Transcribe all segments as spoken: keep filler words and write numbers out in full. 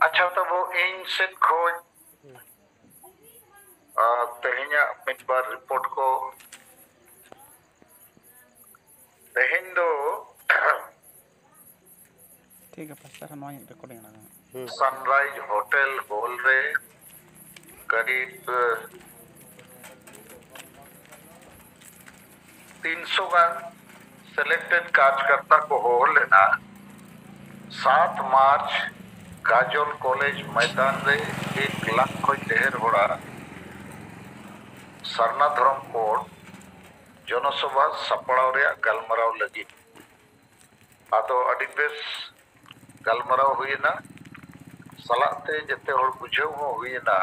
ᱟᱪᱪᱷᱟ, ᱛᱚᱵᱮ ᱤᱧ ᱥᱮᱫ ᱠᱷᱚᱱ, ᱟᱨ, ᱛᱮᱦᱮᱧᱟᱜ ᱢᱤᱫ ᱵᱟᱨ ᱨᱤᱯᱳᱨᱴ ᱠᱚ᱾ ᱛᱮᱦᱮᱧ ᱫᱚ ᱴᱷᱤᱠ ᱜᱮᱭᱟ ᱯᱟᱥᱴᱟᱨ, ᱱᱚᱣᱟ ᱨᱮᱠᱚᱨᱰᱤᱝ ᱟᱲᱟᱜᱟ᱾ ᱥᱟᱱᱨᱟᱭᱤᱡᱽ ᱦᱳᱴᱮᱞ ᱦᱚᱞ ᱨᱮ ᱠᱟᱨᱤᱵ ᱛᱤᱱᱥᱚ ᱜᱟᱱ ᱥᱤᱞᱮᱠᱴᱮᱰ ᱠᱟᱨᱡᱽᱠᱟᱨᱛᱟ ᱠᱚ ᱦᱚᱦᱚ ᱞᱮᱱᱟ᱾ ᱥᱟᱛ ᱢᱟᱨᱪ ᱜᱟᱡᱚᱞ ᱠᱚᱞᱮᱡᱽ ᱢᱚᱭᱫᱟᱱ ᱨᱮ ᱮᱠ ᱞᱟᱠᱷ ᱠᱷᱚᱱ ᱰᱷᱮᱨ ᱦᱚᱲᱟᱜ ᱥᱟᱨᱱᱟ ᱫᱷᱚᱨᱚᱢ ᱠᱳᱰ ᱡᱚᱱᱚᱥᱚᱵᱷᱟ ᱥᱟᱯᱲᱟᱣ ᱨᱮᱭᱟᱜ ᱜᱟᱞᱢᱟᱨᱟᱣ ᱞᱟᱹᱜᱤᱫ᱾ ᱟᱫᱚ ᱟᱹᱰᱤ ᱵᱮᱥ ᱜᱟᱞᱢᱟᱨᱟᱣ ᱦᱩᱭᱮᱱᱟ, ᱥᱟᱞᱟᱜ ᱛᱮ ᱡᱮᱛᱮ ᱦᱚᱲ ᱵᱩᱡᱷᱟᱹᱣ ᱦᱚᱸ ᱦᱩᱭᱮᱱᱟ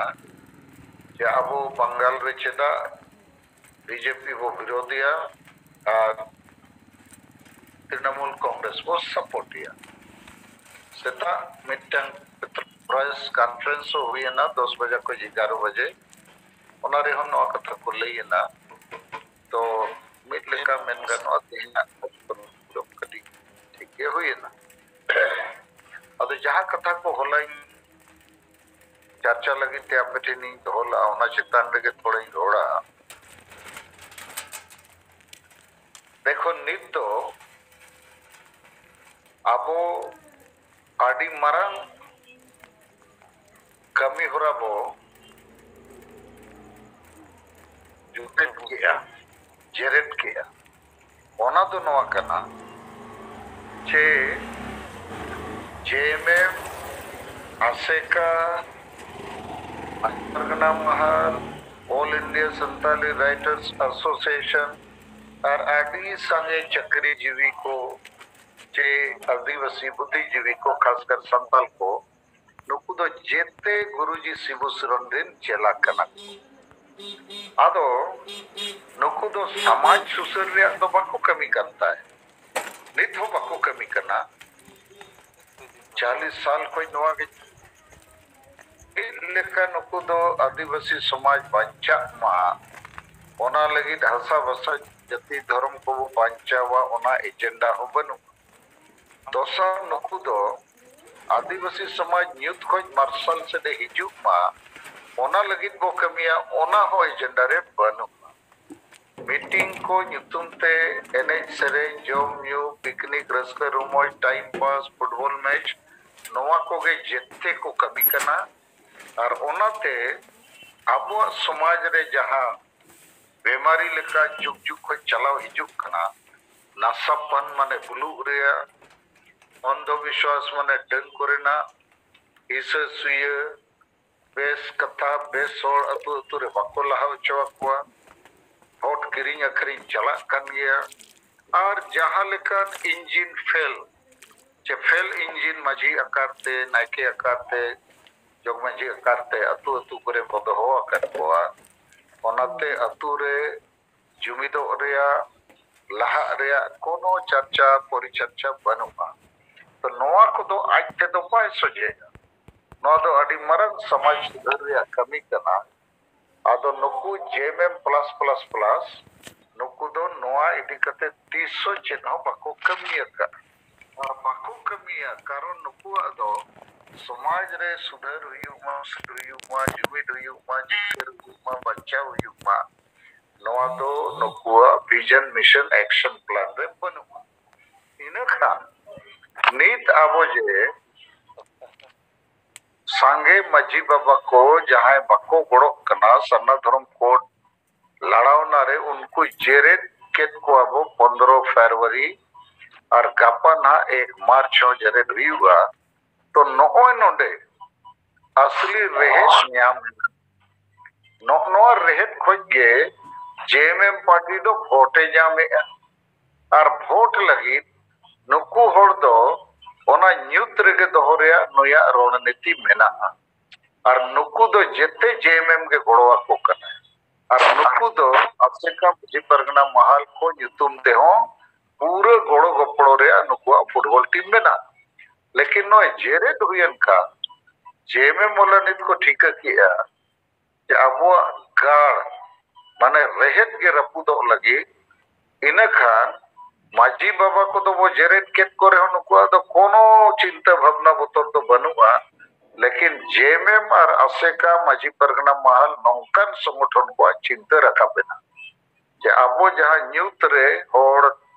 ᱡᱮ ᱟᱵᱚ ᱵᱟᱝᱜᱟᱞ ᱨᱮ ᱪᱮᱫᱟᱜ ᱵᱤᱡᱮᱯᱤ ᱵᱚ ᱵᱤᱨᱳᱫᱷᱤᱭᱟ ᱟᱨ ᱛᱨᱤᱱᱚᱢᱩᱞ ᱠᱚᱝᱜᱨᱮᱥ ᱵᱚ ᱥᱟᱯᱳᱨᱴᱤᱭᱟ᱾ ᱥᱮᱛᱟᱜ ᱢᱤᱫᱴᱟᱝ ᱯᱨᱮᱥ ᱠᱚᱱᱯᱷᱟᱨᱮᱱᱥ ᱦᱚᱸ ᱦᱩᱭᱮᱱᱟ ᱫᱚᱥ ᱵᱟᱡᱟ ᱠᱷᱚᱱ ᱮᱜᱟᱨᱚ ᱵᱟᱡᱮ, ᱚᱱᱟ ᱨᱮᱦᱚᱸ ᱱᱚᱣᱟ ᱠᱟᱛᱷᱟ ᱠᱚ ᱞᱟᱹᱭ ᱮᱱᱟ᱾ ᱛᱚ ᱢᱤᱫ ᱞᱮᱠᱟ ᱢᱮᱱ ᱜᱟᱱᱚᱜᱼᱟ ᱛᱮᱦᱮᱧᱟᱜ ᱠᱟᱹᱴᱤᱡ ᱴᱷᱤᱠ ᱜᱮ ᱦᱩᱭᱮᱱᱟ᱾ ᱟᱫᱚ ᱡᱟᱦᱟᱸ ᱠᱟᱛᱷᱟ ᱠᱚ ᱦᱚᱞᱟᱧ ᱪᱟᱨᱪᱟ ᱞᱟᱹᱜᱤᱫ ᱛᱮ ᱟᱯᱮ ᱴᱷᱮᱱ ᱤᱧ ᱫᱚᱦᱚ ᱞᱟᱜᱼᱟ, ᱚᱱᱟ ᱪᱮᱛᱟᱱ ᱨᱮᱜᱮ ᱛᱷᱚᱲᱟᱧ ᱨᱚᱲᱟ᱾ ᱫᱮᱠᱷᱚ, ᱱᱤᱛ ᱫᱚ ᱟᱵᱚ ᱟᱹᱰᱤ ᱢᱟᱨᱟᱝ ᱠᱟᱹᱢᱤ ᱦᱚᱨᱟ ᱵᱚ ᱡᱩᱴᱮᱫ ᱠᱮᱜᱼᱟ, ᱡᱮᱨᱮᱫ ᱠᱮᱜᱼᱟ᱾ ᱚᱱᱟ ᱫᱚ ᱱᱚᱣᱟ ᱠᱟᱱᱟ ᱡᱮ ᱡᱮ M M, ASECA, Pargana Mahal, all India Santali writers association ᱟᱨ ᱟᱹᱰᱤ ᱥᱟᱸᱜᱮ ᱪᱟᱹᱠᱨᱤ ᱡᱤᱵᱤ ᱠᱚ ᱪᱮ ᱟᱹᱫᱤᱵᱟᱹᱥᱤ ᱵᱩᱫᱽᱫᱷᱤᱡᱤᱵᱤ ᱠᱚ, ᱠᱷᱟᱥᱠᱟᱨ ᱥᱟᱱᱛᱟᱞ ᱠᱚ, ᱱᱩᱠᱩ ᱫᱚ ᱡᱮᱛᱮ ᱜᱩᱨᱩᱡᱤ ᱥᱤᱵᱩ ᱥᱚᱨᱮᱱ ᱨᱮᱱ ᱪᱮᱞᱟ ᱠᱟᱱᱟ ᱠᱚ᱾ ᱟᱫᱚ ᱱᱩᱠᱩ ᱫᱚ ᱥᱚᱢᱟᱡᱽ ᱥᱩᱥᱟᱹᱨ ᱨᱮᱭᱟᱜ ᱫᱚ ᱵᱟᱠᱚ ᱠᱟᱹᱢᱤ ᱠᱟᱱ ᱛᱟᱦᱮᱸᱫ᱾ ᱱᱤᱛ ᱦᱚᱸ ᱵᱟᱠᱚ ᱠᱟᱹᱢᱤ ᱠᱟᱱᱟ᱾ ᱪᱟᱞᱤᱥ ᱥᱟᱞ ᱠᱷᱚᱱ ᱱᱚᱣᱟ ᱜᱮ ᱪᱮᱫ ᱞᱮᱠᱟ ᱱᱩᱠᱩ ᱫᱚ ᱟᱹᱫᱤᱵᱟᱹᱥᱤ ᱥᱚᱢᱟᱡᱽ ᱵᱟᱧᱪᱟᱜ ᱢᱟ, ᱚᱱᱟ ᱞᱟᱹᱜᱤᱫ ᱦᱟᱥᱟ ᱵᱷᱟᱥᱟ ᱡᱟᱹᱛᱤ ᱫᱷᱚᱨᱚᱢ ᱠᱚᱵᱚ ᱵᱟᱧᱪᱟᱣᱟ, ᱚᱱᱟ ᱮᱡᱮᱱᱰᱟ ᱦᱚᱸ ᱵᱟᱹᱱᱩᱜᱼᱟ᱾ ᱫᱚᱥᱟᱨ, ᱱᱩᱠᱩ ᱫᱚ ᱟᱹᱫᱤᱵᱟᱹᱥᱤ ᱥᱚᱢᱟᱡᱽ ᱧᱩᱛ ᱠᱷᱚᱱ ᱢᱟᱨᱥᱟᱞ ᱥᱮᱫ ᱮ ᱦᱤᱡᱩᱜ ᱢᱟ, ᱚᱱᱟ ᱞᱟᱹᱜᱤᱫ ᱵᱚ ᱠᱟᱹᱢᱤᱭᱟ, ᱚᱱᱟ ᱦᱚᱸ ᱮᱡᱮᱱᱰᱟ ᱨᱮ ᱵᱟᱹᱱᱩᱜᱼᱟ᱾ ᱢᱤᱴᱤᱝ ᱠᱚ ᱧᱩᱛᱩᱢ ᱛᱮ, ᱮᱱᱮᱡ ᱥᱮᱨᱮᱧ, ᱡᱚᱢ ᱧᱩ, ᱯᱤᱠᱱᱤᱠ, ᱨᱟᱹᱥᱠᱟᱹ ᱨᱚᱢᱚᱡᱽ, ᱴᱟᱭᱤᱢ ᱯᱟᱥ, ᱯᱷᱩᱴᱵᱚᱞ ᱢᱮᱪ, ᱱᱚᱣᱟ ᱠᱚᱜᱮ ᱡᱮᱛᱮ ᱠᱚ ᱠᱟᱹᱢᱤ ᱠᱟᱱᱟ᱾ ᱟᱨ ᱚᱱᱟᱛᱮ ᱟᱵᱚᱣᱟᱜ ᱥᱚᱢᱟᱡᱽ ᱨᱮ ᱡᱟᱦᱟᱸ ᱵᱮᱢᱟᱨᱤ ᱞᱮᱠᱟ ᱡᱩᱜᱽ ᱡᱩᱜᱽ ᱠᱷᱚᱱ ᱪᱟᱞᱟᱣ ᱦᱤᱡᱩᱜ ᱠᱟᱱᱟ, ᱱᱟᱥᱟᱯᱟᱱ ᱢᱟᱱᱮ ᱵᱩᱞᱩᱜ ᱨᱮᱭᱟᱜ, ᱚᱱᱫᱷᱚ ᱵᱤᱥᱣᱟᱥ ᱢᱟᱱᱮ ᱰᱟᱹᱱ ᱠᱚᱨᱮᱱᱟᱜ ᱦᱤᱥᱟᱹ ᱥᱩᱭᱟᱹ, ᱵᱮᱥ ᱠᱟᱛᱷᱟ, ᱵᱮᱥ ᱦᱚᱲ ᱟᱹᱛᱩ ᱟᱹᱛᱩ ᱨᱮ ᱵᱟᱠᱚ ᱞᱟᱦᱟ ᱦᱚᱪᱚ ᱟᱠᱚᱣᱟ᱾ ᱵᱷᱳᱴ ᱠᱤᱨᱤᱧ ᱟᱹᱠᱷᱨᱤᱧ ᱪᱟᱞᱟᱜ ᱠᱟᱱ ᱜᱮᱭᱟ᱾ ᱟᱨ ᱡᱟᱦᱟᱸ ᱞᱮᱠᱟᱱ ᱤᱧᱡᱤᱱ ᱯᱷᱮᱞ, ᱪᱮ ᱯᱷᱮᱞ ᱤᱧᱡᱤᱱ ᱢᱟᱹᱡᱷᱤ ᱟᱠᱟᱨ ᱛᱮ, ᱱᱟᱭᱠᱮ ᱟᱠᱟᱨ ᱛᱮ, ᱡᱚᱜᱽ ᱢᱟᱹᱡᱷᱤ ᱟᱠᱟᱨ ᱛᱮ ᱟᱹᱛᱩ ᱟᱹᱛᱩ ᱠᱚᱨᱮ ᱵᱚ ᱫᱚᱦᱚ ᱟᱠᱟᱫ ᱠᱚᱣᱟ, ᱚᱱᱟᱛᱮ ᱟᱹᱛᱩ ᱨᱮ ᱡᱩᱢᱤᱫᱚᱜ ᱨᱮᱭᱟᱜ, ᱞᱟᱦᱟᱜ ᱨᱮᱭᱟᱜ ᱠᱳᱱᱳ ᱪᱟᱨᱪᱟ ᱯᱚᱨᱤᱪᱟᱨᱪᱟ ᱵᱟᱹᱱᱩᱜᱼᱟ᱾ ᱛᱚ ᱱᱚᱣᱟ ᱠᱚᱫᱚ ᱟᱡ ᱛᱮᱫᱚ ᱵᱟᱭ ᱥᱚᱡᱷᱮᱭᱟ᱾ ᱱᱚᱣᱟ ᱫᱚ ᱟᱹᱰᱤ ᱢᱟᱨᱟᱝ ᱥᱚᱢᱟᱡᱽ ᱥᱩᱫᱷᱟᱹᱨ ᱨᱮᱭᱟᱜ ᱠᱟᱹᱢᱤ ᱠᱟᱱᱟ᱾ ᱟᱫᱚ ᱱᱩᱠᱩ ᱡᱮ ᱮᱢ ᱮᱢ ᱯᱞᱟᱥ ᱯᱞᱟᱥ ᱯᱞᱟᱥ, ᱱᱩᱠᱩ ᱫᱚ ᱱᱚᱣᱟ ᱤᱫᱤ ᱠᱟᱛᱮ ᱛᱤᱥ ᱦᱚᱸ ᱪᱮᱫ ᱦᱚᱸ ᱵᱟᱠᱚ ᱠᱟᱹᱢᱤ ᱟᱠᱟᱫ᱾ ᱟᱨ ᱵᱟᱠᱚ ᱠᱟᱹᱢᱤᱭᱟ, ᱠᱟᱨᱚᱱ ᱱᱩᱠᱩᱣᱟᱜ ᱫᱚ ᱥᱚᱢᱟᱡᱽ ᱨᱮ ᱥᱩᱫᱷᱟᱹᱨ ᱦᱩᱭᱩᱜ ᱢᱟ, ᱥᱩᱫᱷᱟᱹᱨ ᱦᱩᱭᱩᱜ ᱢᱟ, ᱡᱩᱢᱤᱫ ᱦᱩᱭᱩᱜ ᱢᱟ, ᱡᱤᱛᱠᱟᱹᱨ ᱦᱩᱭᱩᱜ ᱢᱟ, ᱵᱟᱧᱪᱟᱣ ᱦᱩᱭᱩᱜ ᱢᱟ, ᱱᱚᱣᱟ ᱫᱚ ᱱᱩᱠᱩᱣᱟᱜ ᱵᱷᱤᱡᱚᱱ ᱢᱤᱥᱚᱱ ᱮᱠᱥᱚᱱ ᱯᱞᱟᱱ ᱨᱮ ᱵᱟᱹᱱᱩᱜᱼᱟ᱾ ᱤᱱᱟᱹ ᱠᱷᱟᱱ ᱱᱤᱛ ᱟᱵᱚ ᱡᱮ ᱥᱟᱸᱜᱮ ᱢᱟᱹᱡᱷᱤ ᱵᱟᱵᱟ ᱠᱚ ᱡᱟᱦᱟᱸᱭ ᱵᱟᱠᱚ ᱜᱚᱲᱚᱜ ᱠᱟᱱᱟ ᱥᱟᱨᱱᱟ ᱫᱷᱚᱨᱚᱢ ᱠᱳᱰ ᱞᱟᱲᱟᱣᱱᱟ ᱨᱮ, ᱩᱱᱠᱩ ᱡᱮᱨᱮᱫ ᱠᱮᱫ ᱠᱚᱣᱟ ᱵᱚ ᱯᱚᱱᱫᱽᱨᱚ ᱯᱷᱮᱵᱽᱨᱩᱣᱟᱨᱤ, ᱟᱨ ᱜᱟᱯᱟ ᱱᱟᱦᱟᱜ ᱮᱠ ᱢᱟᱨᱪ ᱦᱚᱸ ᱡᱮᱨᱮᱫ ᱦᱩᱭᱩᱜᱼᱟ᱾ ᱛᱚ ᱱᱚᱜᱼᱚᱭ ᱱᱚᱰᱮ ᱟᱥᱞᱤ ᱨᱮᱦᱮᱫ ᱧᱟᱢ ᱮᱱᱟ᱾ ᱱᱚᱜᱼᱚ ᱱᱚᱣᱟ ᱨᱮᱦᱮᱫ ᱠᱷᱚᱡ ᱜᱮ ᱡᱮ ᱮᱢ ᱮᱢ ᱯᱟᱨᱴᱤ ᱫᱚ ᱵᱷᱳᱴᱮ ᱧᱟᱢᱮᱜᱼᱟ᱾ ᱟᱨ ᱵᱷᱳᱴ ᱞᱟᱹᱜᱤᱫ ᱱᱩᱠᱩ ᱦᱚᱲ ᱫᱚ ᱚᱱᱟ ᱧᱩᱛ ᱨᱮᱜᱮ ᱫᱚᱦᱚ ᱨᱮᱭᱟᱜ ᱱᱩᱭᱟᱜ ᱨᱚᱬᱱᱤᱛᱤ ᱢᱮᱱᱟᱜᱼᱟ᱾ ᱟᱨ ᱱᱩᱠᱩ ᱫᱚ ᱡᱮᱛᱮ ᱡᱮ ᱮᱢ ᱮᱢ ᱜᱮ ᱜᱚᱲᱚ ᱟᱠᱚ ᱠᱟᱱᱟ᱾ ᱟᱨ ᱱᱩᱠᱩ ᱫᱚ ᱟᱥᱮᱠᱟ ᱢᱟᱹᱡᱷᱤ ᱯᱟᱨᱜᱟᱱᱟ ᱢᱟᱦᱟᱞ ᱠᱚ ᱧᱩᱛᱩᱢ ᱛᱮᱦᱚᱸ ᱯᱩᱨᱟᱹ ᱜᱚᱲᱚ ᱜᱚᱯᱚᱲᱚ ᱨᱮᱭᱟᱜ ᱱᱩᱠᱩᱣᱟᱜ ᱯᱷᱩᱴᱵᱚᱞ ᱴᱤᱢ ᱢᱮᱱᱟᱜᱼᱟ᱾ ᱞᱮᱠᱤᱱ ᱱᱚᱜᱼᱚᱭ ᱡᱮᱨᱮᱫ ᱦᱩᱭᱮᱱ ᱠᱷᱟᱱ ᱡᱮ ᱮᱢ ᱮᱢ ᱵᱟᱞᱟ ᱱᱤᱛ ᱠᱚ ᱴᱷᱤᱠᱟᱹ ᱠᱮᱜᱼᱟ ᱡᱮ ᱟᱵᱚᱣᱟᱜ ᱜᱟᱲ, ᱢᱟᱱᱮ ᱨᱮᱦᱮᱫ ᱜᱮ ᱨᱟᱹᱯᱩᱫᱚᱜ ᱞᱟᱹᱜᱤᱫ, ᱤᱱᱟᱹ ᱠᱷᱟᱱ ᱢᱟᱹᱡᱷᱤ ᱵᱟᱵᱟ ᱠᱚᱫᱚ ᱵᱚ ᱡᱮᱨᱮᱫ ᱠᱮᱫ ᱠᱚ ᱨᱮᱦᱚᱸ ᱱᱩᱠᱩᱣᱟᱜ ᱫᱚ ᱠᱳᱱᱳ ᱪᱤᱱᱛᱟᱹ ᱵᱷᱟᱵᱽᱱᱟ ᱵᱚᱛᱚᱨ ᱫᱚ ᱵᱟᱹᱱᱩᱜᱼᱟ᱾ ᱞᱮᱠᱤᱱ ᱡᱮ ᱮᱢ ᱮᱢ ᱟᱨ ᱟᱥᱮᱠᱟ ᱢᱟᱹᱡᱷᱤ ᱯᱟᱨᱜᱟᱱᱟ ᱢᱟᱦᱟᱞ ᱱᱚᱝᱠᱟᱱ ᱥᱚᱝᱜᱚᱴᱷᱚᱱ ᱠᱚᱣᱟᱜ ᱪᱤᱱᱛᱟᱹ ᱨᱟᱠᱟᱵ ᱮᱱᱟ ᱡᱮ ᱟᱵᱚ ᱡᱟᱦᱟᱸ ᱧᱩᱛ ᱨᱮ ᱦᱚᱲ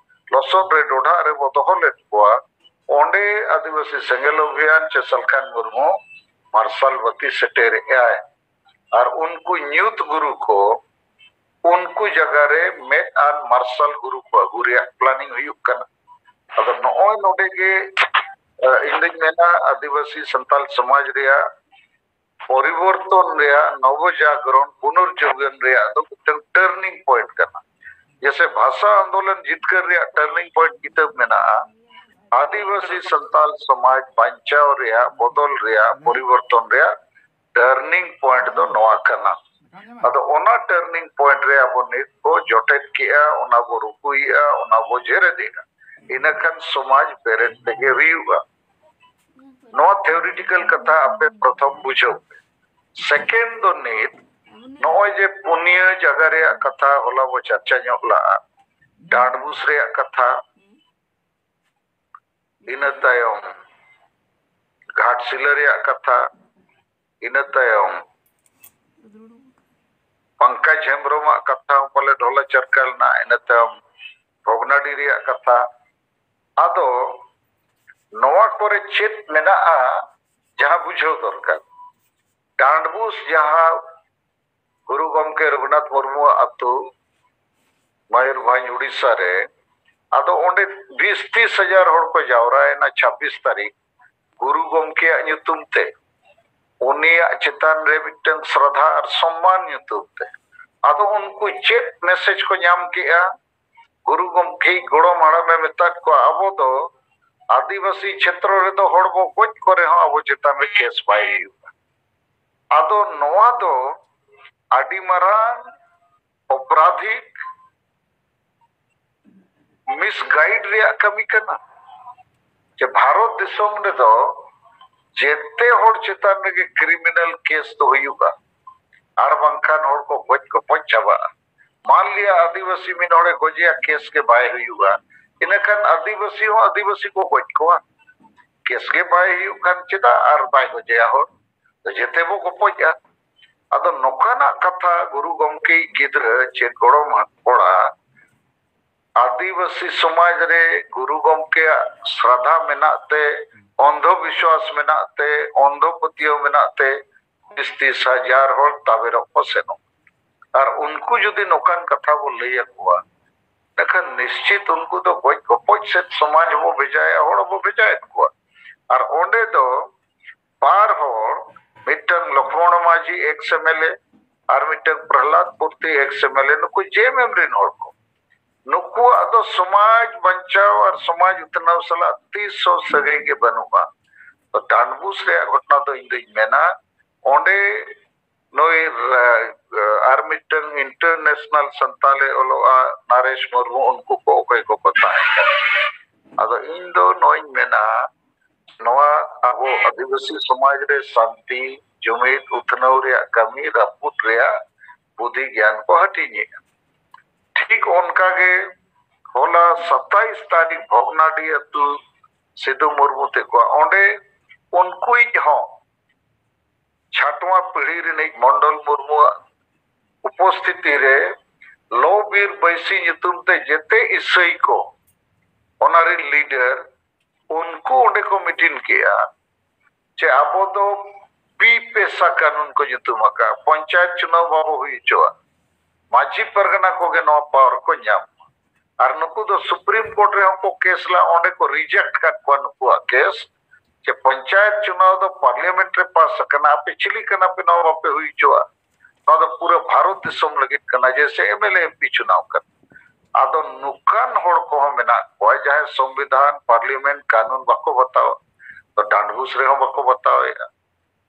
ᱞᱚᱥᱚᱫ ᱨᱮ ᱰᱚᱰᱷᱟᱜ ᱨᱮᱵᱚ ᱫᱚᱦᱚ ᱞᱮᱫ ᱠᱚᱣᱟ, ᱚᱸᱰᱮ ᱟᱹᱫᱤᱵᱟᱹᱥᱤ ᱥᱮᱸᱜᱮᱞ ᱚᱵᱷᱤᱭᱟᱱ ᱪᱮ ᱥᱟᱞᱠᱷᱟᱱ ᱢᱩᱨᱢᱩ ᱢᱟᱨᱥᱟᱞ ᱵᱟᱹᱛᱤ ᱥᱮᱴᱮᱨᱮᱜᱼᱟᱭ᱾ ᱟᱨ ᱩᱱᱠᱩ ᱧᱩᱛ ᱜᱩᱨᱩ ᱠᱚ ᱩᱱᱠᱩ ᱡᱟᱭᱜᱟ ᱨᱮ ᱢᱮᱫ ᱟᱨ ᱢᱟᱨᱥᱟᱞ ᱜᱩᱨᱩ ᱠᱚ ᱟᱹᱜᱩ ᱨᱮᱭᱟᱜ ᱯᱞᱟᱱᱤᱝ ᱦᱩᱭᱩᱜ ᱠᱟᱱᱟ᱾ ᱟᱫᱚ ᱱᱚᱜᱼᱚᱭ ᱱᱚᱰᱮ ᱜᱮ, ᱮ, ᱤᱧ ᱫᱩᱧ ᱢᱮᱱᱟ, ᱟᱹᱫᱤᱵᱟᱹᱥᱤ ᱥᱟᱱᱛᱟᱞ ᱥᱚᱢᱟᱡᱽ ᱨᱮᱭᱟᱜ ᱯᱚᱨᱤᱵᱚᱨᱛᱚᱱ ᱨᱮᱭᱟᱜ, ᱱᱚᱵᱚ ᱡᱟᱜᱽᱨᱚᱱ, ᱯᱩᱱᱚᱨᱡᱤᱵᱚᱱ ᱨᱮᱭᱟᱜ ᱫᱚ ᱢᱤᱫᱴᱟᱝ ᱴᱟᱨᱱᱤᱝ ᱯᱚᱭᱮᱱᱴ ᱠᱟᱱᱟ᱾ ᱡᱮᱥᱮ ᱵᱷᱟᱥᱟ ᱟᱱᱫᱳᱞᱚᱱ ᱡᱤᱛᱠᱟᱹᱨ ᱨᱮᱭᱟᱜ ᱴᱟᱨᱱᱤᱝ ᱯᱚᱭᱮᱱᱴ ᱠᱤᱛᱟᱹᱵ ᱢᱮᱱᱟᱜᱼᱟ, ᱟᱹᱫᱤᱵᱟᱹᱥᱤ ᱥᱟᱱᱛᱟᱞ ᱥᱚᱢᱟᱡᱽ ᱵᱟᱧᱪᱟᱣ ᱨᱮᱭᱟᱜ, ᱵᱚᱫᱚᱞ ᱨᱮᱭᱟᱜ, ᱯᱚᱨᱤᱵᱚᱨᱛᱚᱱ ᱨᱮᱭᱟᱜ ᱴᱟᱨᱱᱤᱝ ᱯᱚᱭᱮᱱᱴ ᱫᱚ ᱱᱚᱣᱟ ᱠᱟᱱᱟ᱾ ᱟᱫᱚ ᱚᱱᱟ ᱴᱟᱨᱱᱤᱝ ᱯᱚᱭᱮᱱᱴ ᱨᱮ ᱟᱵᱚ ᱱᱤᱛ ᱵᱚ ᱡᱚᱴᱮᱫ ᱠᱮᱜᱼᱟ, ᱚᱱᱟ ᱵᱚ ᱨᱩᱠᱩᱭᱮᱜᱼᱟ, ᱚᱱᱟ ᱵᱚ ᱡᱮᱨᱮᱫᱮᱜᱼᱟ, ᱤᱱᱟᱹᱠᱷᱟᱱ ᱥᱚᱢᱟᱡᱽ ᱵᱮᱨᱮᱫ ᱛᱮᱜᱮ ᱦᱩᱭᱩᱜᱼᱟ᱾ ᱱᱚᱣᱟ ᱛᱷᱤᱭᱳᱨᱤᱴᱤᱠᱟᱞ ᱠᱟᱛᱷᱟ ᱟᱯᱮ ᱯᱨᱚᱛᱷᱚᱢ ᱵᱩᱡᱷᱟᱹᱣ ᱯᱮ᱾ ᱥᱮᱠᱮᱱᱰ ᱫᱚ ᱱᱤᱛ ᱱᱚᱜᱼᱚᱭ ᱡᱮ ᱯᱩᱱᱭᱟᱹ ᱡᱟᱭᱜᱟ ᱨᱮᱭᱟᱜ ᱠᱟᱛᱷᱟ ᱦᱚᱞᱟ ᱵᱚ ᱪᱟᱨᱪᱟ ᱧᱚᱜ ᱞᱟᱜᱼᱟ, ᱰᱟᱸᱰᱵᱩᱥ ᱨᱮᱭᱟᱜ ᱠᱟᱛᱷᱟ, ᱤᱱᱟᱹ ᱛᱟᱭᱚᱢ ᱜᱷᱟᱴᱥᱤᱞᱟᱹ ᱨᱮᱭᱟᱜ ᱠᱟᱛᱷᱟ, ᱤᱱᱟᱹ ᱛᱟᱭᱚᱢ ᱯᱚᱝᱠᱚᱡᱽ ᱦᱮᱢᱵᱨᱚᱢᱟᱜ ᱠᱟᱛᱷᱟ ᱦᱚᱸ ᱯᱟᱞᱮ ᱰᱷᱚᱞᱟ ᱪᱟᱨᱠᱟ ᱞᱮᱱᱟ, ᱤᱱᱟᱹ ᱛᱟᱭᱚᱢ ᱵᱷᱚᱜᱽᱱᱟᱰᱤ ᱨᱮᱭᱟᱜ ᱠᱟᱛᱷᱟ᱾ ᱟᱫᱚ ᱱᱚᱣᱟ ᱠᱚᱨᱮ ᱪᱮᱫ ᱢᱮᱱᱟᱜᱼᱟ, ᱡᱟᱦᱟᱸ ᱵᱩᱡᱷᱟᱹᱣ ᱫᱚᱨᱠᱟᱨ᱾ ᱰᱟᱸᱰᱵᱩᱥ ᱡᱟᱦᱟᱸ ᱜᱩᱨᱩ ᱜᱚᱢᱠᱮ ᱨᱚᱜᱷᱩᱱᱟᱛᱷ ᱢᱩᱨᱢᱩᱣᱟᱜ ᱟᱹᱛᱩ ᱢᱚᱭᱩᱨᱵᱷᱚᱸᱡᱽ, ᱩᱲᱤᱥᱥᱟ ᱨᱮ, ᱟᱫᱚ ᱚᱸᱰᱮ ᱵᱤᱥ ᱛᱤᱥ ᱦᱟᱡᱟᱨ ᱦᱚᱲ ᱠᱚ ᱡᱟᱣᱨᱟᱭᱮᱱᱟ ᱪᱷᱟᱵᱵᱤᱥ ᱛᱟᱹᱨᱤᱠᱷ ᱜᱩᱨᱩ ᱜᱚᱢᱠᱮᱭᱟᱜ ᱧᱩᱛᱩᱢ ᱛᱮ, ᱩᱱᱤᱭᱟᱜ ᱪᱮᱛᱟᱱ ᱨᱮ ᱢᱤᱫᱴᱟᱝ ᱥᱨᱚᱫᱷᱟ ᱟᱨ ᱥᱚᱢᱢᱟᱱ ᱧᱩᱛᱩᱢ ᱛᱮ᱾ ᱟᱫᱚ ᱩᱱᱠᱩ ᱪᱮᱫ ᱢᱮᱥᱮᱡᱽ ᱠᱚ ᱧᱟᱢ ᱠᱮᱜᱼᱟ? ᱜᱩᱨᱩ ᱜᱚᱢᱠᱮ ᱜᱚᱲᱚᱢ ᱦᱟᱲᱟᱢᱮ ᱢᱮᱛᱟᱫ ᱠᱚᱣᱟ, ᱟᱵᱚ ᱫᱚ ᱟᱹᱫᱤᱵᱟᱹᱥᱤ ᱪᱷᱮᱛᱨᱚ ᱨᱮᱫᱚ ᱦᱚᱲ ᱵᱚ ᱜᱚᱡ ᱠᱚ ᱨᱮᱦᱚᱸ ᱟᱵᱚ ᱪᱮᱛᱟᱱ ᱨᱮ ᱠᱮᱥ ᱵᱟᱭ ᱦᱩᱭᱩᱜᱼᱟ᱾ ᱟᱫᱚ ᱱᱚᱣᱟ ᱫᱚ ᱟᱹᱰᱤ ᱢᱟᱨᱟᱝ ᱚᱯᱨᱟᱫᱷᱤᱠ ᱢᱤᱥᱜᱟᱭᱤᱰ ᱨᱮᱭᱟᱜ ᱠᱟᱹᱢᱤ ᱠᱟᱱᱟ᱾ ᱡᱮ ᱵᱷᱟᱨᱚᱛ ᱫᱤᱥᱚᱢ ᱨᱮᱫᱚ ᱡᱮᱛᱮ ᱦᱚᱲ ᱪᱮᱛᱟᱱ ᱨᱮᱜᱮ ᱠᱨᱤᱢᱤᱱᱟᱞ ᱠᱮᱥ ᱫᱚ ᱦᱩᱭᱩᱜᱼᱟ, ᱟᱨ ᱵᱟᱝᱠᱷᱟᱱ ᱦᱚᱲ ᱠᱚ ᱜᱚᱡ ᱜᱚᱯᱚᱡ ᱪᱟᱵᱟᱜᱼᱟ᱾ ᱢᱟᱱ ᱞᱤᱭᱟ ᱟᱹᱫᱤᱵᱟᱹᱥᱤ ᱢᱤᱫ ᱦᱚᱲᱮ ᱜᱚᱡᱮᱭᱟ, ᱠᱮᱥ ᱜᱮ ᱵᱟᱭ ᱦᱩᱭᱩᱜᱼᱟ, ᱤᱱᱟᱹᱠᱷᱟᱱ ᱟᱹᱫᱤᱵᱟᱹᱥᱤ ᱦᱚᱸ ᱟᱹᱫᱤᱵᱟᱹᱥᱤ ᱠᱚ ᱜᱚᱡ ᱠᱚᱣᱟ᱾ ᱠᱮᱥ ᱜᱮ ᱵᱟᱭ ᱦᱩᱭᱩᱜ ᱠᱷᱟᱱ ᱪᱮᱫᱟᱜ ᱟᱨ ᱵᱟᱭ ᱜᱚᱡᱮᱭᱟ ᱦᱚᱲ? ᱡᱮᱛᱮ ᱵᱚ ᱜᱚᱯᱚᱡᱼᱟ᱾ ᱟᱫᱚ ᱱᱚᱝᱠᱟᱱᱟᱜ ᱠᱟᱛᱷᱟ ᱜᱩᱨᱩ ᱜᱚᱢᱠᱮ ᱜᱤᱫᱽᱨᱟᱹ ᱪᱮ ᱜᱚᱲᱚᱢ ᱠᱚᱲᱟ ᱟᱹᱫᱤᱵᱟᱹᱥᱤ ᱥᱚᱢᱟᱡᱽ ᱨᱮ ᱜᱩᱨᱩ ᱜᱚᱢᱠᱮᱭᱟᱜ ᱥᱨᱟᱫᱷᱟ ᱢᱮᱱᱟᱜ ᱛᱮ, ᱚᱱᱫᱷᱚ ᱵᱤᱥᱣᱟᱥ ᱢᱮᱱᱟᱜ ᱛᱮ, ᱚᱱᱫᱷᱚ ᱯᱟᱹᱛᱭᱟᱹᱣ ᱢᱮᱱᱟᱜ ᱛᱮ ᱵᱤᱥ ᱛᱤᱥ ᱦᱟᱡᱟᱨ ᱦᱚᱲ ᱛᱟᱵᱮᱨᱚᱜ ᱠᱚ ᱥᱮᱱᱚᱜ᱾ ᱟᱨ ᱩᱱᱠᱩ ᱡᱩᱫᱤ ᱱᱚᱝᱠᱟᱱ ᱠᱟᱛᱷᱟ ᱵᱚ ᱞᱟᱹᱭ ᱟᱠᱚᱣᱟ, ᱮᱱᱠᱷᱟᱱ ᱱᱤᱥᱪᱤᱛ ᱩᱱᱠᱩ ᱫᱚ ᱜᱚᱡ ᱜᱚᱯᱚᱡ ᱥᱮᱫ ᱥᱚᱢᱟᱡᱽ ᱦᱚᱸᱵᱚ ᱵᱷᱮᱡᱟᱭᱟ, ᱦᱚᱲ ᱦᱚᱸᱵᱚ ᱵᱷᱮᱡᱟᱭᱮᱫ ᱠᱚᱣᱟ᱾ ᱟᱨ ᱚᱸᱰᱮ ᱫᱚ ᱵᱟᱨ ᱦᱚᱲ, ᱢᱤᱫᱴᱟᱝ ᱞᱚᱠᱷᱢᱚᱬ ᱢᱟᱹᱡᱷᱤ ex M L A ᱟᱨ ᱢᱤᱫᱴᱟᱝ ᱯᱨᱚᱦᱞᱟᱫ ᱯᱩᱨᱛᱤ ex M L A, ᱱᱩᱠᱩ J M M ᱨᱮᱱ ᱦᱚᱲ ᱠᱚ᱾ ᱱᱩᱠᱩᱣᱟᱜ ᱫᱚ ᱥᱚᱢᱟᱡᱽ ᱵᱟᱧᱪᱟᱣ ᱟᱨ ᱥᱚᱢᱟᱡᱽ ᱩᱛᱱᱟᱹᱣ ᱥᱟᱞᱟᱜ ᱛᱤᱥ ᱦᱚᱸ ᱥᱟᱹᱜᱟᱹᱭ ᱜᱮ ᱵᱟᱹᱱᱩᱜᱼᱟ᱾ ᱛᱚ ᱰᱟᱸᱰᱵᱩᱥ ᱨᱮᱭᱟᱜ ᱜᱷᱚᱴᱚᱱᱟ ᱫᱚ ᱤᱧ ᱫᱚᱧ ᱢᱮᱱᱟ, ᱚᱸᱰᱮ ᱱᱩᱭ ᱨᱟ-, ᱟᱨ ᱢᱤᱫᱴᱟᱝ international ᱥᱟᱱᱛᱟᱞᱮ ᱚᱞᱚᱜᱼᱟ, ᱱᱟᱨᱮᱥ ᱢᱩᱨᱢᱩ, ᱩᱱᱠᱩ ᱠᱚ ᱚᱠᱚᱭ ᱠᱚᱠᱚ ᱛᱟᱦᱮᱸ ᱠᱟᱱᱟ᱾ ᱟᱫᱚ ᱤᱧ ᱫᱚ ᱱᱚᱣᱟᱧ ᱢᱮᱱᱟ, ᱱᱚᱣᱟ ᱟᱵᱚ ᱟᱹᱫᱤᱵᱟᱹᱥᱤ ᱥᱚᱢᱟᱡᱽ ᱨᱮ ᱥᱟᱱᱛᱤ, ᱡᱩᱢᱤᱫ, ᱩᱛᱱᱟᱹᱣ ᱨᱮᱭᱟᱜ ᱠᱟᱹᱢᱤ ᱨᱟᱹᱯᱩᱫ ᱨᱮᱭᱟᱜ ᱵᱩᱫᱷᱤ ᱜᱮᱭᱟᱱ ᱠᱚ ᱦᱟᱹᱴᱤᱧᱮᱜᱼᱟ᱾ ᱴᱷᱤᱠ ᱚᱱᱠᱟ ᱜᱮ ᱦᱚᱞᱟ ᱥᱟᱛᱟᱭᱤᱥ ᱛᱟᱹᱨᱤᱠᱷ ᱵᱷᱚᱜᱽᱱᱟᱰᱤ ᱟᱹᱛᱩ ᱥᱤᱫᱩ ᱢᱩᱨᱢᱩ ᱛᱮᱠᱚᱣᱟ, ᱚᱸᱰᱮ ᱩᱱᱠᱩᱭᱤᱡ ᱦᱚᱸ ᱪᱷᱟᱴᱣᱟ ᱯᱤᱲᱦᱤ ᱨᱤᱱᱤᱡ ᱢᱚᱱᱰᱚᱞ ᱢᱩᱨᱢᱩᱣᱟᱜ ᱩᱯᱚᱥᱛᱷᱤᱛᱤ ᱨᱮ ᱞᱚ ᱵᱤᱨ ᱵᱟᱹᱭᱥᱤ ᱧᱩᱛᱩᱢ ᱛᱮ ᱡᱮᱛᱮ ᱤᱥᱟᱹᱭ ᱠᱚ ᱚᱱᱟ ᱨᱤᱱ leader, ᱩᱱᱠᱩ ᱚᱸᱰᱮ ᱠᱚ meeting ᱠᱮᱜᱼᱟ᱾ ᱪᱮ ᱟᱵᱚ ᱫᱚ ᱯᱤ ᱯᱮᱥᱟ ᱠᱟᱹᱱᱩᱱ ᱠᱚ ᱧᱩᱛᱩᱢ ᱟᱠᱟᱫᱼᱟ, ᱯᱚᱧᱪᱟᱭᱮᱛ ᱪᱩᱱᱟᱣ ᱵᱟᱵᱚ ᱦᱩᱭ ᱦᱚᱪᱚᱣᱟᱜ, ᱢᱟᱹᱡᱷᱤ ᱯᱟᱨᱜᱟᱱᱟ ᱠᱚᱜᱮ ᱱᱚᱣᱟ power ᱠᱚ ᱧᱟᱢ ᱢᱟ᱾ ᱟᱨ ᱱᱩᱠᱩ ᱫᱚ Supreme Court ᱨᱮᱦᱚᱸ ᱠᱚ case ᱞᱟ, ᱚᱸᱰᱮ ᱠᱚ reject ᱠᱟᱫ ᱠᱚᱣᱟ ᱱᱩᱠᱩᱣᱟᱜ case, ᱡᱮ ᱯᱚᱧᱪᱟᱭᱮᱛ ᱪᱩᱱᱟᱣ ᱫᱚ parliament ᱨᱮ pass ᱟᱠᱟᱱᱟ, ᱟᱯᱮ ᱪᱤᱞᱤ ᱠᱟᱱᱟ ᱯᱮ ᱱᱚᱣᱟ ᱵᱟᱯᱮ ᱦᱩᱭ ᱦᱚᱪᱚᱣᱟᱜ? ᱱᱚᱣᱟ ᱫᱚ ᱯᱩᱨᱟᱹ ᱵᱷᱟᱨᱚᱛ ᱫᱤᱥᱚᱢ ᱞᱟᱹᱜᱤᱫ ᱠᱟᱱᱟ, ᱡᱮᱭᱥᱮ M L A M P ᱪᱩᱱᱟᱣ ᱠᱟᱱᱟ᱾ ᱟᱫᱚ ᱱᱚᱝᱠᱟᱱ ᱦᱚᱲ ᱠᱚᱦᱚᱸ ᱢᱮᱱᱟᱜ ᱠᱚᱣᱟ ᱡᱟᱦᱟᱸᱭ ᱥᱚᱝᱵᱤᱫᱷᱟᱱ, parliament, ᱠᱟᱹᱱᱩᱱ ᱵᱟᱠᱚ ᱵᱟᱛᱟᱣᱟ᱾ ᱛᱚ ᱰᱟᱸᱰᱵᱩᱥ ᱨᱮᱦᱚᱸ ᱵᱟᱠᱚ ᱵᱟᱛᱟᱣᱮᱫᱼᱟ,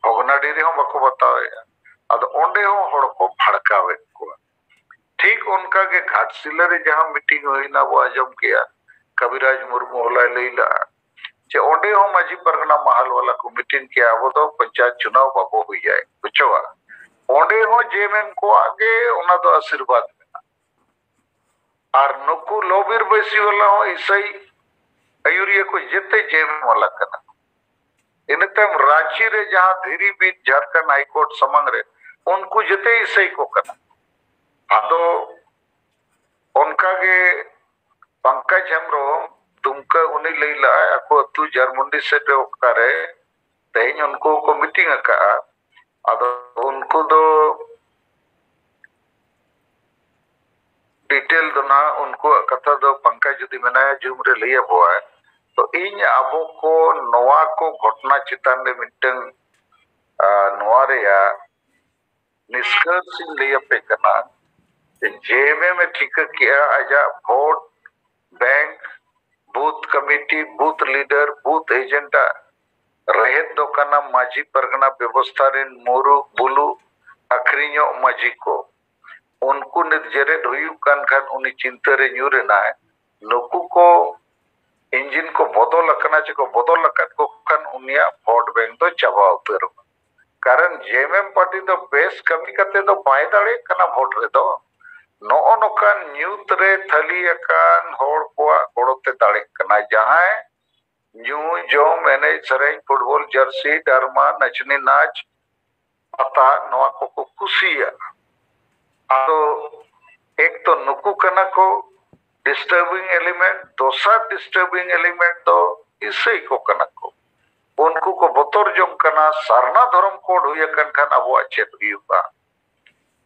ᱵᱷᱚᱜᱽᱱᱟᱰᱤ ᱨᱮᱦᱚᱸ ᱵᱟᱠᱚ ᱵᱟᱛᱟᱣᱮᱫᱼᱟ᱾ ᱟᱫᱚ ᱚᱸᱰᱮ ᱦᱚᱸ ᱦᱚᱲ ᱠᱚ ᱵᱷᱟᱲᱠᱟᱣᱮᱫ ᱠᱚᱣᱟ᱾ ᱴᱷᱤᱠ ᱚᱱᱠᱟ ᱜᱮ ᱜᱷᱟᱴᱥᱤᱞᱟᱹ ᱨᱮ ᱡᱟᱦᱟᱸ meeting ᱦᱩᱭᱱᱟ, ᱵᱚ ᱟᱸᱡᱚᱢ ᱠᱮᱜᱼᱟ, ᱠᱟᱵᱤᱨᱟᱡᱽ ᱢᱩᱨᱢᱩ ᱦᱚᱞᱟᱭ ᱞᱟᱹᱭ ᱞᱟᱜᱼᱟ ᱡᱮ ᱚᱸᱰᱮ ᱦᱚᱸ ᱢᱟᱹᱡᱷᱤ ᱯᱟᱨᱜᱟᱱᱟ ᱢᱟᱦᱟᱞ ᱣᱟᱞᱟ ᱠᱚ meeting ᱠᱮᱜᱼᱟ, ᱟᱵᱚ ᱫᱚ ᱯᱚᱧᱪᱟᱭᱮᱛ ᱪᱩᱱᱟᱣ ᱵᱟᱵᱚ ᱦᱩᱭᱟ ᱦᱚᱪᱚᱣᱟ᱾ ᱚᱸᱰᱮ ᱦᱚᱸ J M M ᱠᱚᱣᱟᱜ ᱜᱮ ᱚᱱᱟ ᱫᱚ ᱟᱥᱤᱨᱵᱟᱫᱽ ᱢᱮᱱᱟᱜᱼᱟ᱾ ᱟᱨ ᱱᱩᱠᱩ ᱞᱚᱵᱤᱨ ᱵᱟᱹᱭᱥᱤ ᱵᱟᱞᱟ ᱦᱚᱸ ᱤᱥᱟᱹᱭ ᱟᱹᱭᱩᱨᱤᱭᱟᱹ ᱠᱚ ᱡᱮᱛᱮ ᱡᱮᱢ ᱵᱟᱞᱟ ᱠᱟᱱᱟ᱾ ᱤᱱᱟᱹ ᱛᱟᱭᱚᱢ ᱨᱟᱸᱪᱤ ᱨᱮ ᱡᱟᱦᱟᱸ ᱫᱷᱤᱨᱤ ᱵᱤᱨ ᱡᱷᱟᱲᱠᱷᱚᱸᱰ ᱦᱟᱭ ᱠᱳᱨᱴ ᱥᱟᱢᱟᱝ ᱨᱮ, ᱩᱱᱠᱩ ᱡᱮᱛᱮ ᱤᱥᱟᱹᱭ ᱠᱚ ᱠᱟᱱᱟ᱾ ᱟᱫᱚ ᱚᱱᱠᱟᱜᱮ ᱯᱟᱝᱠᱟᱡᱽ ᱦᱮᱢᱵᱨᱚᱢ ᱫᱩᱢᱠᱟᱹ, ᱩᱱᱤ ᱞᱟᱹᱭ ᱞᱟᱜᱼᱟᱭ ᱟᱠᱚ ᱟᱹᱛᱩ ᱡᱷᱟᱨᱢᱩᱱᱰᱤ ᱥᱮᱫ ᱨᱮ ᱚᱠᱟᱨᱮ ᱛᱮᱦᱮᱧ ᱩᱱᱠᱩ ᱠᱚ ᱢᱤᱴᱤᱝ ᱟᱠᱟᱜᱼᱟ᱾ ᱟᱫᱚ ᱩᱱᱠᱩ ᱫᱚ ᱰᱤᱴᱮᱞ ᱫᱚ ᱱᱟᱦᱟᱜ ᱩᱱᱠᱩᱣᱟᱜ ᱠᱟᱛᱷᱟ ᱫᱚ ᱯᱟᱝᱠᱟᱡᱽ ᱡᱩᱫᱤ ᱢᱮᱱᱟᱭᱟ ᱡᱩᱢ ᱨᱮ ᱞᱟᱹᱭ ᱟᱵᱚᱣᱟᱭ᱾ ᱛᱚ ᱤᱧ ᱟᱵᱚ ᱠᱚ ᱱᱚᱣᱟ ᱠᱚ ᱜᱷᱚᱴᱚᱱᱟ ᱪᱮᱛᱟᱱ ᱨᱮ ᱢᱤᱫᱴᱟᱝ, ᱟᱨ, ᱱᱚᱣᱟ ᱨᱮᱭᱟᱜ ᱱᱤᱥᱠᱚᱨᱥ ᱤᱧ ᱞᱟᱹᱭ ᱟᱯᱮ ᱠᱟᱱᱟ᱾ ᱡᱮ ᱡᱮ ᱮᱢ ᱮᱢ ᱮ ᱴᱷᱤᱠᱟᱹ ᱠᱮᱜᱼᱟ ᱟᱡᱟᱜ vote bank, booth committee, booth leader, booth agent ᱟᱜ ᱨᱮᱦᱮᱫ ᱫᱚ ᱠᱟᱱᱟ ᱢᱟᱹᱡᱷᱤ ᱯᱟᱨᱜᱟᱱᱟ ᱵᱮᱵᱚᱥᱛᱷᱟ ᱨᱮᱱ ᱢᱩᱨᱩᱠ ᱵᱩᱞᱩ ᱟᱹᱠᱷᱨᱤᱧᱚᱜ ᱢᱟᱹᱡᱷᱤ ᱠᱚ᱾ ᱩᱱᱠᱩ ᱱᱤᱛ ᱡᱮᱨᱮᱫ ᱦᱩᱭᱩᱜ ᱠᱟᱱ ᱠᱷᱟᱱ ᱩᱱᱤ ᱪᱤᱱᱛᱟᱹ ᱨᱮ ᱧᱩᱨ ᱮᱱᱟᱭ᱾ ᱱᱩᱠᱩ ᱠᱚ ᱤᱧᱡᱤᱱ ᱠᱚ ᱵᱚᱫᱚᱞ ᱟᱠᱟᱱᱟ, ᱪᱮ ᱠᱚ ᱵᱚᱫᱚᱞ ᱟᱠᱟᱫ ᱠᱚ ᱠᱷᱟᱱ ᱩᱱᱤᱭᱟᱜ ᱵᱷᱳᱴ ᱵᱮᱝᱠ ᱫᱚ ᱪᱟᱵᱟ ᱩᱛᱟᱹᱨᱚᱜᱼᱟ᱾ ᱠᱟᱨᱚᱱ ᱡᱮ ᱮᱢ ᱮᱢ ᱯᱟᱨᱴᱤ ᱫᱚ ᱵᱮᱥ ᱠᱟᱹᱢᱤ ᱠᱟᱛᱮ ᱫᱚ ᱵᱟᱭ ᱫᱟᱲᱮᱭᱟᱜ ᱠᱟᱱᱟ ᱵᱷᱳᱴ ᱨᱮᱫᱚ᱾ ᱱᱚᱜᱼᱚ ᱱᱚᱝᱠᱟᱱ ᱧᱩᱛ ᱨᱮ ᱛᱷᱟᱹᱞᱤ ᱟᱠᱟᱱ ᱦᱚᱲ ᱠᱚᱣᱟᱜ ᱜᱚᱲᱚ ᱛᱮ ᱫᱟᱲᱮᱜ ᱠᱟᱱᱟ᱾ ᱡᱟᱦᱟᱸᱭ ᱧᱩ ᱡᱚᱢ, ᱮᱱᱮᱡ ᱥᱮᱨᱮᱧ, ᱯᱷᱩᱴᱵᱚᱞ ᱡᱟᱹᱨᱥᱤ, ᱰᱨᱟᱢᱟ, ᱱᱟᱪᱱᱤ ᱱᱟᱪ, ᱯᱟᱛᱟ, ᱱᱚᱣᱟ ᱠᱚᱠᱚ ᱠᱩᱥᱤᱭᱟᱜᱼᱟ᱾ ᱟᱫᱚ ᱮᱠ ᱛᱚ ᱱᱩᱠᱩ ᱠᱟᱱᱟ ᱠᱚ ᱰᱤᱥᱴᱟᱨᱵᱤᱝ ᱮᱞᱤᱢᱮᱱᱴ, ᱫᱚᱥᱟᱨ ᱰᱤᱥᱴᱟᱨᱵᱤᱝ ᱮᱞᱤᱢᱮᱱᱴ ᱫᱚ ᱤᱥᱟᱹᱭ ᱠᱚ ᱠᱟᱱᱟ ᱠᱚ᱾ ᱩᱱᱠᱩ ᱠᱚ ᱵᱚᱛᱚᱨ ᱡᱚᱝ ᱠᱟᱱᱟ, ᱥᱟᱨᱱᱟ ᱫᱷᱚᱨᱚᱢ ᱠᱳᱰ ᱦᱩᱭ ᱟᱠᱟᱱ ᱠᱷᱟᱱ ᱟᱵᱚᱣᱟᱜ ᱪᱮᱫ ᱦᱩᱭᱩᱜᱼᱟ?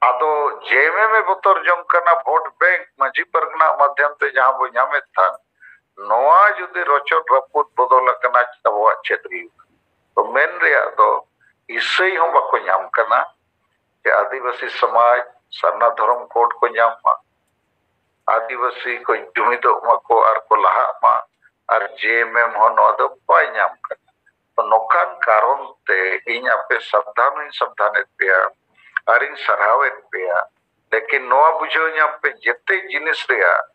ᱟᱫᱚ ᱡᱮ ᱮᱢ ᱮᱢ ᱮ ᱵᱚᱛᱚᱨ ᱡᱚᱝ ᱠᱟᱱᱟ ᱵᱷᱳᱴ ᱵᱮᱝᱠ, ᱢᱟᱹᱡᱷᱤ ᱯᱟᱨᱜᱟᱱᱟ ᱢᱟᱫᱷᱭᱚᱢ ᱛᱮ ᱡᱟᱦᱟᱸ ᱵᱚ ᱧᱟᱢᱮᱫ ᱠᱟᱱ, ᱱᱚᱣᱟ ᱡᱩᱫᱤ ᱨᱚᱪᱚᱫ ᱨᱟᱹᱯᱩᱫ ᱵᱚᱫᱚᱞ ᱟᱠᱟᱱᱟ, ᱟᱵᱚᱣᱟᱜ ᱪᱮᱫ ᱦᱩᱭᱩᱜᱼᱟ? ᱛᱚ ᱢᱮᱱ ᱨᱮᱭᱟᱜ ᱫᱚ ᱤᱥᱟᱹᱭ ᱦᱚᱸ ᱵᱟᱠᱚ ᱧᱟᱢ ᱠᱟᱱᱟ ᱡᱮ ᱟᱹᱫᱤᱵᱟᱹᱥᱤ ᱥᱚᱢᱟᱡᱽ ᱥᱟᱨᱱᱟ ᱫᱷᱚᱨᱚᱢ ᱠᱳᱰ ᱠᱚ ᱧᱟᱢ ᱢᱟ, ᱟᱹᱫᱤᱵᱟᱹᱥᱤ ᱠᱚ ᱡᱩᱢᱤᱫᱚᱜ ᱢᱟᱠᱚ ᱟᱨ ᱠᱚ ᱞᱟᱦᱟᱜ ᱢᱟ, ᱟᱨ ᱡᱮ ᱮᱢ ᱮᱢ ᱦᱚᱸ ᱱᱚᱣᱟ ᱫᱚ ᱵᱟᱭ ᱧᱟᱢ ᱠᱟᱱᱟ᱾ ᱛᱚ ᱱᱚᱝᱠᱟᱱ ᱠᱟᱨᱚᱱ ᱛᱮ ᱤᱧ ᱟᱯᱮ ᱥᱟᱵᱫᱷᱟᱱ ᱦᱚᱸᱧ ᱥᱟᱵᱫᱷᱟᱱᱮᱫ ᱯᱮᱭᱟ ᱟᱨᱤᱧ ᱥᱟᱨᱦᱟᱣᱮᱫ ᱯᱮᱭᱟ, ᱞᱮᱠᱤᱱ ᱱᱚᱣᱟ ᱵᱩᱡᱷᱟᱹᱣ ᱧᱟᱢ ᱯᱮ, ᱡᱮᱛᱮ ᱡᱤᱱᱤᱥ ᱨᱮᱭᱟᱜ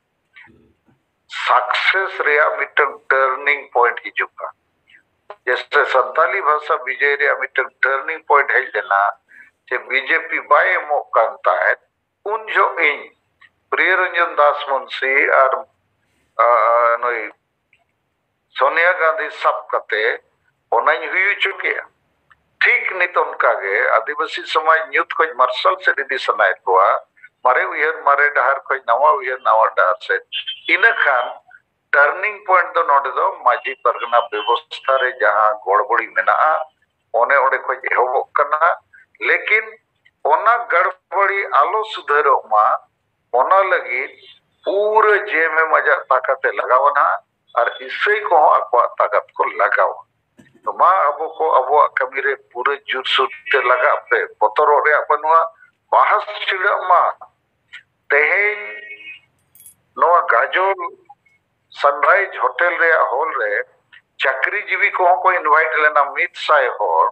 ᱥᱟᱠᱥᱮᱥ ᱨᱮᱭᱟᱜ ᱢᱤᱫᱴᱟᱝ ᱴᱟᱨᱱᱤᱝ ᱯᱚᱭᱮᱱᱴ ᱦᱤᱡᱩᱜᱼᱟ᱾ ᱡᱮᱥᱮ ᱥᱟᱱᱛᱟᱞᱤ ᱵᱷᱟᱥᱟ ᱵᱤᱡᱚᱭ ᱨᱮᱭᱟᱜ ᱢᱤᱫᱴᱟᱝ ᱴᱟᱨᱱᱤᱝ ᱯᱚᱭᱮᱱᱴ ᱦᱮᱡ ᱞᱮᱱᱟ, ᱡᱮ ᱵᱤᱡᱮᱯᱤ ᱵᱟᱭ ᱮᱢᱚᱜ ᱠᱟᱱ ᱛᱟᱦᱮᱸᱫ, ᱩᱱ ᱡᱚᱦᱚᱜ ᱤᱧ ᱯᱨᱤᱭᱚ ᱨᱚᱧᱡᱚᱱ ᱫᱟᱥ ᱢᱩᱱᱥᱤ ᱟᱨ, ᱟ, ᱱᱩᱭ ᱥᱳᱱᱤᱭᱟ ᱜᱟᱱᱫᱷᱤ ᱥᱟᱵ ᱠᱟᱛᱮ ᱚᱱᱟᱧ ᱦᱩᱭ ᱦᱚᱪᱚ ᱠᱮᱜᱼᱟ᱾ ᱴᱷᱤᱠ ᱱᱤᱛ ᱚᱱᱠᱟ ᱜᱮ ᱟᱹᱫᱤᱵᱟᱹᱥᱤ ᱥᱚᱢᱟᱡᱽ ᱧᱩᱛ ᱠᱷᱚᱱ ᱢᱟᱨᱥᱟᱞ ᱥᱮᱫ ᱤᱫᱤ ᱥᱟᱱᱟᱭᱮᱫ ᱠᱚᱣᱟ, ᱢᱟᱨᱮ ᱩᱭᱦᱟᱹᱨ ᱢᱟᱨᱮ ᱰᱟᱦᱟᱨ ᱠᱷᱚᱱ ᱱᱟᱣᱟ ᱩᱭᱦᱟᱹᱨ ᱱᱟᱣᱟ ᱰᱟᱦᱟᱨ ᱥᱮᱫ᱾ ᱤᱱᱟᱹ ᱠᱷᱟᱱ turning point ᱫᱚ ᱱᱚᱰᱮ ᱫᱚ ᱢᱟᱹᱡᱷᱤ ᱯᱟᱨᱜᱟᱱᱟ ᱵᱮᱵᱚᱥᱛᱷᱟ ᱨᱮ ᱡᱟᱦᱟᱸ ᱜᱚᱲᱵᱚᱲᱤ ᱢᱮᱱᱟᱜᱼᱟ, ᱚᱱᱮ ᱚᱸᱰᱮ ᱠᱷᱚᱱ ᱮᱦᱚᱵᱚᱜ ᱠᱟᱱᱟ᱾ ᱞᱮᱠᱤᱱ ᱚᱱᱟ ᱜᱚᱲᱵᱚᱲᱤ ᱟᱞᱚ ᱥᱩᱫᱷᱟᱹᱨᱚᱜ ᱢᱟ, ᱚᱱᱟ ᱞᱟᱹᱜᱤᱫ ᱯᱩᱨᱟᱹ ᱡᱮᱢᱮᱢ ᱟᱡᱟᱜ ᱛᱟᱠᱟᱛ ᱮ ᱞᱟᱜᱟᱣᱟ ᱱᱟᱦᱟᱜ, ᱟᱨ ᱤᱥᱟᱹᱭ ᱠᱚᱦᱚᱸ ᱟᱠᱚᱣᱟᱜ ᱛᱟᱠᱟᱛ ᱠᱚ ᱞᱟᱜᱟᱣᱟ᱾ ᱛᱚ ᱢᱟ ᱟᱵᱚ ᱠᱚ ᱟᱵᱚᱣᱟᱜ ᱠᱟᱹᱢᱤ ᱨᱮ ᱯᱩᱨᱟᱹ ᱡᱳᱨᱥᱳᱨ ᱛᱮ ᱞᱟᱜᱟᱜ ᱯᱮ, ᱵᱚᱛᱚᱨᱚᱜ ᱨᱮᱭᱟᱜ ᱵᱟᱹᱱᱩᱜᱼᱟ, ᱵᱟᱦᱟᱥ ᱪᱷᱤᱲᱟᱹᱜ ᱢᱟ᱾ ᱛᱮᱦᱮᱧ ᱱᱚᱣᱟ ᱜᱟᱡᱚᱞ Sunrise Hotel ᱨᱮᱭᱟᱜ ᱦᱚᱞ ᱨᱮ ᱪᱟᱹᱠᱨᱤ ᱡᱤᱵᱤ ᱠᱚᱦᱚᱸ ᱠᱚ invite ᱞᱮᱱᱟ, ᱢᱤᱫ ᱥᱟᱭ ᱦᱚᱲ᱾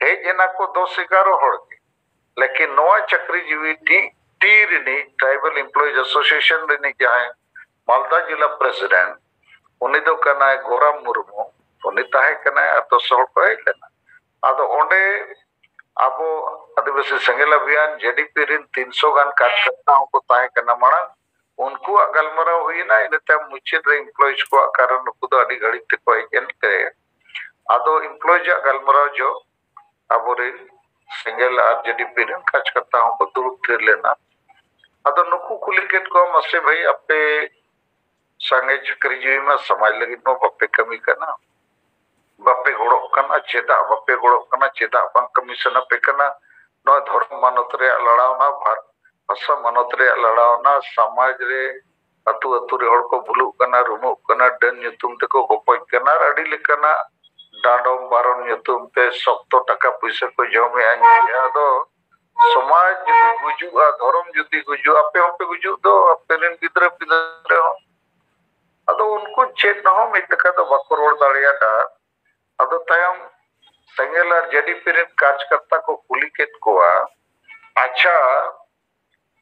ᱦᱮᱡ ᱮᱱᱟ ᱠᱚ ᱫᱚᱥ ᱮᱜᱟᱨᱚ ᱦᱚᱲ ᱜᱮ᱾ ᱞᱮᱠᱤᱱ ᱱᱚᱣᱟ ᱪᱟᱹᱠᱨᱤ ᱡᱤᱵᱤ ᱴᱤ, ᱴᱤ ᱨᱤᱱᱤᱡ, Tribal Employees Association ᱨᱤᱱᱤᱡ ᱡᱟᱦᱟᱸᱭ ᱢᱟᱞᱫᱟ ᱡᱮᱞᱟ president, ᱩᱱᱤ ᱫᱚ ᱠᱟᱱᱟᱭ ᱜᱳᱨᱟᱢ ᱢᱩᱨᱢᱩ᱾ ᱩᱱᱤ ᱛᱟᱦᱮᱸ ᱠᱟᱱᱟᱭ ᱟᱨ ᱫᱚᱥ ᱦᱚᱲ ᱠᱚ ᱦᱮᱡ ᱞᱮᱱᱟ᱾ ᱟᱫᱚ ᱚᱸᱰᱮ ᱟᱵᱚ ᱟᱹᱫᱤᱵᱟᱹᱥᱤ ᱥᱮᱸᱜᱮᱞ ᱚᱵᱷᱤᱭᱟᱱ, ᱡᱮ ᱰᱤ ᱯᱤ ᱨᱤᱱ ᱛᱤᱱ ᱥᱚ ᱜᱟᱱ ᱠᱟᱨᱡᱚᱠᱚᱨᱛᱟ ᱦᱚᱸᱠᱚ ᱛᱟᱦᱮᱸ ᱠᱟᱱᱟ ᱢᱟᱲᱟᱝ᱾ ᱩᱱᱠᱩᱣᱟᱜ ᱜᱟᱞᱢᱟᱨᱟᱣ ᱦᱩᱭᱮᱱᱟ, ᱤᱱᱟᱹ ᱛᱟᱭᱚᱢ ᱢᱩᱪᱟᱹᱫ ᱨᱮ employees ᱠᱚᱣᱟᱜ, ᱠᱟᱨᱚᱱ ᱱᱩᱠᱩ ᱫᱚ ᱟᱹᱰᱤ ᱜᱷᱟᱹᱲᱤᱡ ᱛᱮᱠᱚ ᱦᱮᱡ ᱮᱱ ᱛᱮ᱾ ᱟᱫᱚ employees ᱟᱜ ᱜᱟᱞᱢᱟᱨᱟᱣ ᱡᱚᱦᱚᱜ ᱟᱵᱚᱨᱮᱱ ᱥᱮᱸᱜᱮᱞ ᱟᱨ ᱡᱮ ᱰᱤ ᱯᱤ ᱨᱮᱱ ᱠᱟᱨᱡᱚᱠᱚᱨᱛᱟ ᱦᱚᱸᱠᱚ ᱫᱩᱲᱩᱵ ᱛᱷᱤᱨ ᱞᱮᱱᱟ᱾ ᱟᱫᱚ ᱱᱩᱠᱩ ᱠᱩᱞᱤ ᱠᱮᱫ ᱠᱚᱣᱟ, ᱢᱟᱥᱮ ᱵᱷᱟᱹᱭ, ᱟᱯᱮ ᱥᱟᱸᱜᱮ ᱪᱟᱹᱠᱨᱤ ᱡᱤᱣᱤ ᱢᱟ ᱥᱚᱢᱟᱡᱽ ᱞᱟᱹᱜᱤᱫ ᱢᱟ ᱵᱟᱯᱮ ᱠᱟᱹᱢᱤ ᱠᱟᱱᱟ, ᱵᱟᱯᱮ ᱜᱚᱲᱚᱜ ᱠᱟᱱᱟ, ᱪᱮᱫᱟᱜ ᱵᱟᱯᱮ ᱜᱚᱲᱚᱜ ᱠᱟᱱᱟ, ᱪᱮᱫᱟᱜ ᱵᱟᱝ ᱠᱟᱹᱢᱤ ᱥᱟᱱᱟ ᱯᱮ ᱠᱟᱱᱟ? ᱱᱚᱣᱟ ᱫᱷᱚᱨᱚᱢ ᱢᱟᱱᱚᱛ ᱨᱮᱭᱟᱜ ᱞᱟᱲᱟᱣᱱᱟ, ᱵᱷᱟᱨ-, ᱵᱷᱟᱥᱟ ᱢᱟᱱᱚᱛ ᱨᱮᱭᱟᱜ ᱞᱟᱲᱟᱣᱱᱟ, ᱥᱚᱢᱟᱡᱽ ᱨᱮ ᱟᱹᱛᱩ ᱟᱹᱛᱩ ᱨᱮ ᱦᱚᱲ ᱠᱚ ᱵᱷᱩᱞᱩᱜ ᱠᱟᱱᱟ, ᱨᱩᱢᱩᱜ ᱠᱟᱱᱟ, ᱰᱟᱹᱱ ᱧᱩᱛᱩᱢ ᱛᱮᱠᱚ ᱜᱚᱯᱚᱡ ᱠᱟᱱᱟ, ᱟᱨ ᱟᱹᱰᱤ ᱞᱮᱠᱟᱱᱟᱜ ᱰᱟᱸᱰᱚᱢ ᱵᱟᱨᱚᱱ ᱧᱩᱛᱩᱢ ᱛᱮ ᱥᱚᱠᱛᱚ ᱴᱟᱠᱟ ᱯᱩᱭᱥᱟᱹ ᱠᱚ ᱡᱚᱢᱮᱜᱼᱟ, ᱧᱩᱭᱮᱜᱼᱟ᱾ ᱟᱫᱚ ᱥᱚᱢᱟᱡᱽ ᱡᱩᱫᱤ ᱜᱩᱡᱩᱜᱼᱟ, ᱫᱷᱚᱨᱚᱢ ᱡᱩᱫᱤ ᱜᱩᱡᱩᱜᱼᱟ, ᱟᱯᱮ ᱦᱚᱸᱯᱮ ᱜᱩᱡᱩᱜ ᱫᱚ, ᱟᱯᱮ ᱨᱮᱱ ᱜᱤᱫᱽᱨᱟᱹ ᱯᱤᱫᱽᱨᱟᱹ ᱦᱚᱸ᱾ ᱟᱫᱚ ᱩᱱᱠᱩ ᱪᱮᱫ ᱦᱚᱸ ᱢᱤᱫ ᱴᱟᱠᱟ ᱫᱚ ᱵᱟᱠᱚ ᱨᱚᱲ ᱫᱟᱲᱮᱭᱟᱫᱟ᱾ ᱟᱫᱚ ᱛᱟᱭᱚᱢ ᱥᱮᱸᱜᱮᱞ ᱟᱨ ᱡᱮ ᱰᱤ ᱯᱤ ᱨᱮᱱ ᱠᱟᱨᱡᱽᱠᱚᱨᱛᱟ ᱠᱚ ᱠᱩᱞᱤ ᱠᱮᱫ ᱠᱚᱣᱟ, ᱟᱪᱪᱷᱟ,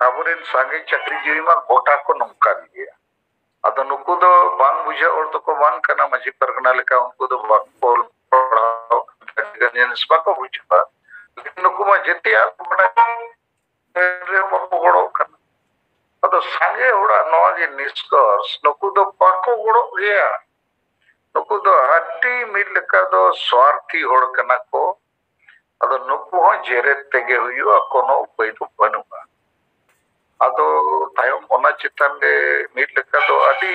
ᱟᱵᱚᱨᱮᱱ ᱥᱟᱸᱜᱮ ᱪᱟᱹᱠᱨᱤ ᱡᱤᱣᱤ ᱢᱟ ᱜᱚᱴᱟ ᱠᱚ ᱱᱚᱝᱠᱟᱱ ᱜᱮᱭᱟ᱾ ᱟᱫᱚ ᱱᱩᱠᱩ ᱫᱚ ᱵᱟᱝ ᱵᱩᱡᱷᱟᱹᱣ ᱦᱚᱲ ᱫᱚᱠᱚ ᱵᱟᱝ ᱠᱟᱱᱟ, ᱢᱟᱹᱡᱷᱤ ᱯᱟᱨᱜᱟᱱᱟ ᱞᱮᱠᱟ ᱩᱱᱠᱩ ᱫᱚ ᱵᱟᱠᱚ ᱚᱞ ᱯᱟᱲᱦᱟᱣ ᱠᱟᱱᱟ, ᱡᱤᱱᱤᱥ ᱵᱟᱠᱚ ᱵᱩᱡᱷᱟᱹᱣᱟ᱾ ᱞᱮᱠᱤᱱ ᱱᱩᱠᱩ ᱢᱟ ᱡᱮᱛᱮᱭᱟᱜ ᱠᱚ ᱵᱟᱲᱟᱭᱟ, ᱮᱱ ᱨᱮᱦᱚᱸ ᱵᱟᱠᱚ ᱜᱚᱲᱚᱜ ᱠᱟᱱᱟ᱾ ᱟᱫᱚ ᱥᱟᱸᱜᱮ ᱦᱚᱲᱟᱜ ᱱᱚᱣᱟ ᱜᱮ ᱱᱤᱥᱠᱚᱨᱥ, ᱱᱩᱠᱩ ᱫᱚ ᱵᱟᱠᱚ ᱜᱚᱲᱚᱜ ᱜᱮᱭᱟ᱾ ᱱᱩᱠᱩ ᱫᱚ ᱟᱹᱰᱤ ᱢᱤᱫ ᱞᱮᱠᱟ ᱫᱚ ᱥᱣᱟᱨᱛᱷᱤ ᱦᱚᱲ ᱠᱟᱱᱟ ᱠᱚ᱾ ᱟᱫᱚ ᱱᱩᱠᱩ ᱦᱚᱸ ᱡᱮᱨᱮᱫ ᱛᱮᱜᱮ ᱦᱩᱭᱩᱜᱼᱟ, ᱠᱳᱱᱳ ᱩᱯᱟᱹᱭ ᱫᱚ ᱵᱟᱹᱱᱩᱜᱼᱟ᱾ ᱟᱫᱚ ᱛᱟᱭᱚᱢ ᱚᱱᱟ ᱪᱮᱛᱟᱱ ᱨᱮ ᱢᱤᱫ ᱞᱮᱠᱟ ᱫᱚ ᱟᱹᱰᱤ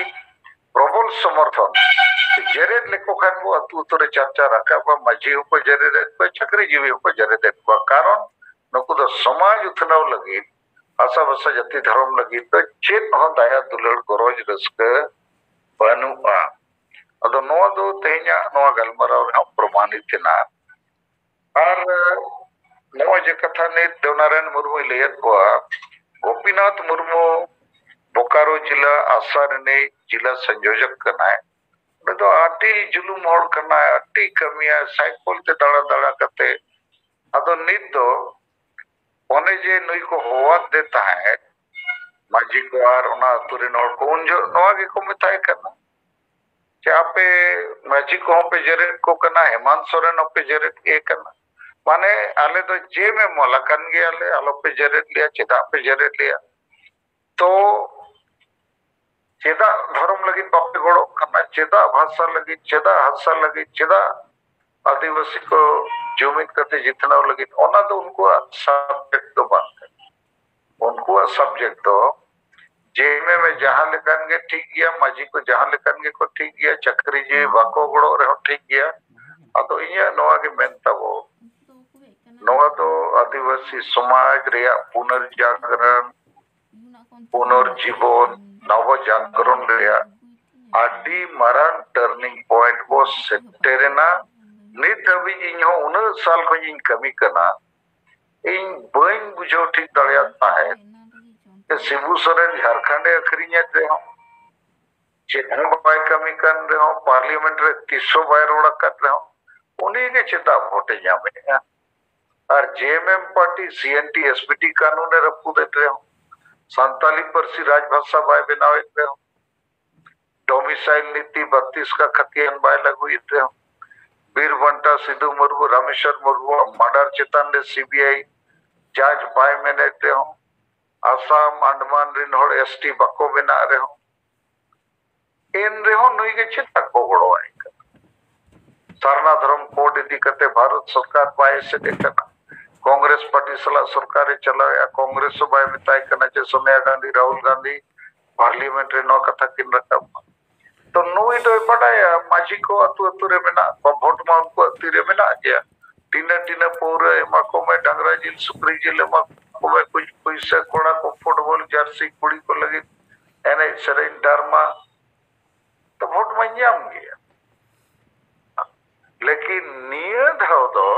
ᱯᱨᱚᱵᱚᱞ ᱥᱚᱢᱚᱨᱛᱷᱚᱱ᱾ ᱡᱮᱨᱮᱫ ᱞᱮᱠᱚ ᱠᱷᱟᱱ ᱵᱚ ᱟᱹᱛᱩ ᱟᱹᱛᱩ ᱨᱮ ᱪᱟᱨᱪᱟ ᱨᱟᱠᱟᱵᱟ, ᱢᱟᱹᱡᱷᱤ ᱦᱚᱸᱠᱚ ᱡᱮᱨᱮᱫᱮᱫ ᱠᱚᱣᱟ, ᱪᱟᱹᱠᱨᱤ ᱡᱤᱵᱤ ᱦᱚᱸᱠᱚ ᱡᱮᱨᱮᱫᱮᱫ ᱠᱚᱣᱟ᱾ ᱠᱟᱨᱚᱱ ᱱᱩᱠᱩ ᱫᱚ ᱥᱚᱢᱟᱡᱽ ᱩᱛᱷᱱᱟᱹᱣ ᱞᱟᱹᱜᱤᱫ, ᱦᱟᱥᱟ ᱵᱷᱟᱥᱟ ᱡᱟᱹᱛᱤ ᱫᱷᱚᱨᱚᱢ ᱞᱟᱹᱜᱤᱫ ᱫᱚ ᱪᱮᱫ ᱦᱚᱸ ᱫᱟᱭᱟ ᱫᱩᱞᱟᱹᱲ ᱜᱚᱨᱚᱡᱽ ᱨᱟᱹᱥᱠᱟᱹ ᱵᱟᱹᱱᱩᱜᱼᱟ᱾ ᱟᱫᱚ ᱱᱚᱣᱟ ᱫᱚ ᱛᱮᱦᱮᱧᱟᱜ ᱱᱚᱣᱟ ᱜᱟᱞᱢᱟᱨᱟᱣ ᱨᱮᱦᱚᱸ ᱯᱨᱚᱢᱟᱱᱤᱛ ᱮᱱᱟ᱾ ᱟᱨ ᱱᱚᱜᱼᱚᱭ ᱡᱮ ᱠᱟᱛᱷᱟ ᱱᱤᱛ ᱫᱮᱣᱱᱟᱨᱟᱭᱚᱱ ᱢᱩᱨᱢᱩᱭ ᱞᱟᱹᱭᱮᱫ ᱠᱚᱣᱟ, ᱜᱳᱯᱤᱱᱟᱛᱷ ᱢᱩᱨᱢᱩ ᱵᱳᱠᱟᱨᱳ ᱡᱮᱞᱟ ᱟᱥᱟ ᱨᱤᱱᱤᱡ ᱡᱮᱞᱟ ᱥᱚᱝᱭᱳᱡᱚᱠ ᱠᱟᱱᱟᱭ᱾ ᱩᱱᱤ ᱫᱚ ᱟᱹᱰᱤ ᱡᱩᱞᱩᱢ ᱦᱚᱲ ᱠᱟᱱᱟᱭ, ᱟᱹᱰᱤ ᱠᱟᱹᱢᱤᱭᱟ, ᱥᱟᱭᱠᱚᱞ ᱛᱮ ᱫᱟᱬᱟ ᱫᱟᱬᱟ ᱠᱟᱛᱮ᱾ ᱟᱫᱚ ᱱᱤᱛ ᱫᱚ ᱚᱱᱮ ᱡᱮ ᱱᱩᱭ ᱠᱚ ᱦᱚᱦᱚᱣᱟᱫᱮ ᱛᱟᱦᱮᱸᱫ ᱢᱟᱹᱡᱷᱤ ᱠᱚ ᱟᱨ ᱚᱱᱟ ᱟᱹᱛᱩ ᱨᱮᱱ ᱦᱚᱲ ᱠᱚ, ᱩᱱ ᱡᱚᱦᱚᱜ ᱱᱚᱣᱟ ᱜᱮᱠᱚ ᱢᱮᱛᱟᱭ ᱠᱟᱱᱟ ᱡᱮ ᱟᱯᱮ ᱢᱟᱹᱡᱷᱤ ᱠᱚᱦᱚᱸ ᱯᱮ ᱡᱮᱨᱮᱫ ᱠᱚ ᱠᱟᱱᱟ, ᱦᱮᱢᱟᱱᱛ ᱥᱚᱨᱮᱱ ᱦᱚᱸᱯᱮ ᱡᱮᱨᱮᱫ ᱜᱮ ᱠᱟᱱᱟ᱾ ᱢᱟᱱᱮ ᱟᱞᱮ ᱫᱚ ᱡᱮᱢ ᱮᱢ ᱟᱞᱟ ᱠᱟᱱ ᱜᱮᱭᱟᱞᱮ, ᱟᱞᱚᱯᱮ ᱡᱮᱨᱮᱫ ᱞᱮᱭᱟ, ᱪᱮᱫᱟᱜ ᱯᱮ ᱡᱮᱨᱮᱫ ᱞᱮᱭᱟ? ᱛᱚ ᱪᱮᱫᱟᱜ ᱫᱷᱚᱨᱚᱢ ᱞᱟᱹᱜᱤᱫ ᱵᱟᱯᱮ ᱜᱚᱲᱚᱜ ᱠᱟᱱᱟ? ᱪᱮᱫᱟᱜ ᱵᱷᱟᱥᱟ ᱞᱟᱹᱜᱤᱫ? ᱪᱮᱫᱟᱜ ᱦᱟᱥᱟ ᱞᱟᱹᱜᱤᱫ? ᱪᱮᱫᱟᱜ ᱟᱹᱫᱤᱵᱟᱹᱥᱤ ᱠᱚ ᱡᱩᱢᱤᱫ ᱠᱟᱛᱮ ᱡᱤᱛᱱᱟᱹᱣ ᱞᱟᱹᱜᱤᱫ? ᱚᱱᱟ ᱫᱚ ᱩᱱᱠᱩᱣᱟᱜ ᱥᱟᱵᱡᱮᱠᱴ ᱫᱚ ᱵᱟᱝ ᱠᱟᱱᱟ᱾ ᱩᱱᱠᱩᱣᱟᱜ ᱥᱟᱵᱡᱮᱠᱴ ᱫᱚ ᱡᱮ ᱮᱢ ᱮ ᱡᱟᱦᱟᱸ ᱞᱮᱠᱟᱱ ᱜᱮ ᱴᱷᱤᱠ ᱜᱮᱭᱟ, ᱢᱟᱹᱡᱷᱤ ᱠᱚ ᱡᱟᱦᱟᱸ ᱞᱮᱠᱟᱱ ᱜᱮᱠᱚ ᱴᱷᱤᱠ ᱜᱮᱭᱟ, ᱪᱟᱹᱠᱨᱤ ᱡᱤᱣᱤ ᱵᱟᱠᱚ ᱜᱚᱲᱚᱜ ᱨᱮᱦᱚᱸ ᱴᱷᱤᱠ ᱜᱮᱭᱟ᱾ ᱟᱫᱚ ᱤᱧᱟᱹᱜ ᱱᱚᱣᱟ ᱜᱮ ᱢᱮᱱ ᱛᱟᱵᱚ, ᱱᱚᱣᱟ ᱫᱚ ᱟᱹᱫᱤᱵᱟᱹᱥᱤ ᱥᱚᱢᱟᱡᱽ ᱨᱮᱭᱟᱜ ᱯᱩᱱᱚᱨᱡᱟᱜᱽᱨᱚᱱ, ᱯᱩᱱᱚᱨᱡᱤᱵᱚᱱ, ᱱᱚᱵᱚ ᱡᱟᱜᱽᱨᱚᱱ ᱨᱮᱭᱟᱜ ᱟᱹᱰᱤ ᱢᱟᱨᱟᱝ ᱴᱟᱨᱱᱤᱝ ᱯᱚᱭᱮᱱᱴ ᱵᱚ ᱥᱮᱴᱮᱨᱮᱱᱟ᱾ ᱱᱤᱛ ᱫᱷᱟᱹᱵᱤᱡ ᱤᱧ ᱦᱚᱸ ᱩᱱᱟᱹᱜ ᱥᱟᱞ ᱠᱷᱚᱱ ᱤᱧ ᱠᱟᱹᱢᱤ ᱠᱟᱱᱟ, ᱤᱧ ᱵᱟᱹᱧ ᱵᱩᱡᱷᱟᱹᱣ ᱴᱷᱤᱠ ᱫᱟᱲᱮᱭᱟᱜ ᱛᱟᱦᱮᱸᱫ ᱡᱮ ᱥᱤᱵᱩ ᱥᱚᱨᱮᱱ ᱡᱷᱟᱲᱠᱷᱚᱸᱰ ᱮ ᱟᱹᱠᱷᱨᱤᱧᱮᱫ ᱨᱮᱦᱚᱸ, ᱪᱮᱫ ᱦᱚᱸ ᱵᱟᱭ ᱠᱟᱹᱢᱤ ᱠᱟᱱ ᱨᱮᱦᱚᱸ, ᱯᱟᱨᱞᱤᱭᱟᱢᱮᱱᱴ ᱨᱮ ᱛᱤᱥ ᱦᱚᱸ ᱵᱟᱭ ᱨᱚᱲ ᱟᱠᱟᱫ ᱨᱮᱦᱚᱸ, ᱩᱱᱤ ᱜᱮ ᱪᱮᱫᱟᱜ ᱵᱷᱳᱴ ᱮ ᱧᱟᱢᱮᱫᱼᱟ? ᱟᱨ ᱡᱮ ᱮᱢ ᱮᱢ ᱯᱟᱨᱴᱤ ᱥᱤ N T S P T ᱠᱟᱹᱱᱩᱱ ᱮ ᱨᱟᱹᱯᱩᱫᱮᱫ ᱨᱮᱦᱚᱸ, ᱥᱟᱱᱛᱟᱞᱤ ᱯᱟᱹᱨᱥᱤ ᱨᱟᱡᱽ ᱵᱷᱟᱥᱟ ᱵᱟᱭ ᱵᱮᱱᱟᱣᱮᱫ ᱨᱮᱦᱚᱸ, ᱰᱚᱢᱤᱥᱟᱭᱤᱞ ᱱᱤᱛᱤ ᱵᱟᱛᱤᱥ ᱠᱟ ᱠᱷᱟᱛᱤᱭᱟᱱ ᱵᱟᱭ ᱞᱟᱹᱜᱩᱭᱮᱫ ᱨᱮᱦᱚᱸ, ᱵᱤᱨ ᱵᱟᱱᱴᱟ ᱥᱤᱫᱩ ᱢᱩᱨᱢᱩ, ᱨᱟᱢᱮᱥᱣᱚᱨ ᱢᱩᱨᱢᱩᱣᱟᱜ ᱢᱟᱨᱰᱟᱨ ᱪᱮᱛᱟᱱ ᱨᱮ ᱥᱤ ᱵᱤ ᱟᱭ ᱡᱟᱸᱪ ᱵᱟᱭ ᱢᱮᱱᱮᱫ ᱨᱮᱦᱚᱸ, ᱟᱥᱟᱢ, ᱟᱱᱰᱟᱢᱟᱱ ᱨᱮᱱ ᱦᱚᱲ ᱮᱥ ᱴᱤ ᱵᱟᱠᱚ ᱵᱮᱱᱟᱜ ᱨᱮᱦᱚᱸ, ᱮᱱ ᱨᱮᱦᱚᱸ ᱱᱩᱭ ᱜᱮ ᱪᱮᱫᱟᱜ ᱠᱚ ᱜᱚᱲᱚᱣᱟᱭ ᱠᱟᱱᱟ? ᱥᱟᱨᱱᱟ ᱫᱷᱚᱨᱚᱢ ᱠᱳᱰ ᱤᱫᱤ ᱠᱟᱛᱮ ᱵᱷᱟᱨᱚᱛ ᱥᱚᱨᱠᱟᱨ ᱵᱟᱭ ᱮᱥᱮᱫ ᱮ ᱠᱟᱱᱟ, ᱠᱚᱝᱜᱨᱮᱥ ᱯᱟᱨᱴᱤ ᱥᱟᱞᱟᱜ ᱥᱚᱨᱠᱟᱨ ᱮ ᱪᱟᱞᱟᱣᱮᱫᱼᱟ, ᱠᱚᱝᱜᱨᱮᱥ ᱦᱚᱸ ᱵᱟᱭ ᱢᱮᱛᱟᱭ ᱠᱟᱱᱟ ᱡᱮ ᱥᱳᱱᱤᱭᱟ ᱜᱟᱱᱫᱷᱤ, ᱨᱟᱦᱩᱞ ᱜᱟᱱᱫᱷᱤ ᱯᱟᱨᱞᱤᱭᱟᱢᱮᱱᱴ ᱨᱮ ᱱᱚᱣᱟ ᱠᱟᱛᱷᱟ ᱠᱤᱱ ᱨᱟᱠᱟᱵ ᱢᱟ᱾ ᱛᱚ ᱱᱩᱭ ᱫᱚᱭ ᱵᱟᱰᱟᱭᱟ ᱢᱟᱹᱡᱷᱤ ᱠᱚ ᱟᱹᱛᱩ ᱟᱹᱛᱩ ᱨᱮ ᱢᱮᱱᱟᱜ ᱠᱚᱣᱟ, ᱵᱷᱳᱴ ᱢᱟ ᱩᱱᱠᱩᱣᱟᱜ ᱛᱤᱨᱮ ᱢᱮᱱᱟᱜ ᱜᱮᱭᱟ᱾ ᱴᱤᱱᱟᱹ ᱴᱤᱱᱟᱹ ᱯᱟᱹᱣᱨᱟᱹ ᱮᱢᱟ ᱠᱚᱢᱮ, ᱰᱟᱝᱨᱟ ᱡᱤᱞ ᱥᱩᱠᱨᱤ ᱡᱤᱞ ᱮᱢᱟ ᱠᱚᱢᱮ, ᱠᱩᱪ ᱯᱩᱭᱥᱟᱹ ᱠᱚᱲᱟ ᱠᱚ ᱯᱷᱩᱴᱵᱚᱞ ᱡᱟᱨᱥᱤ ᱠᱩᱲᱤ ᱠᱚ ᱞᱟᱹᱜᱤᱫ ᱮᱱᱮᱡ ᱥᱮᱨᱮᱧ ᱰᱨᱟᱢᱟ, ᱛᱚ ᱵᱷᱳᱴ ᱢᱟᱧ ᱧᱟᱢ ᱜᱮᱭᱟ᱾ ᱞᱮᱠᱤᱱ ᱱᱤᱭᱟᱹ ᱫᱷᱟᱣ ᱫᱚ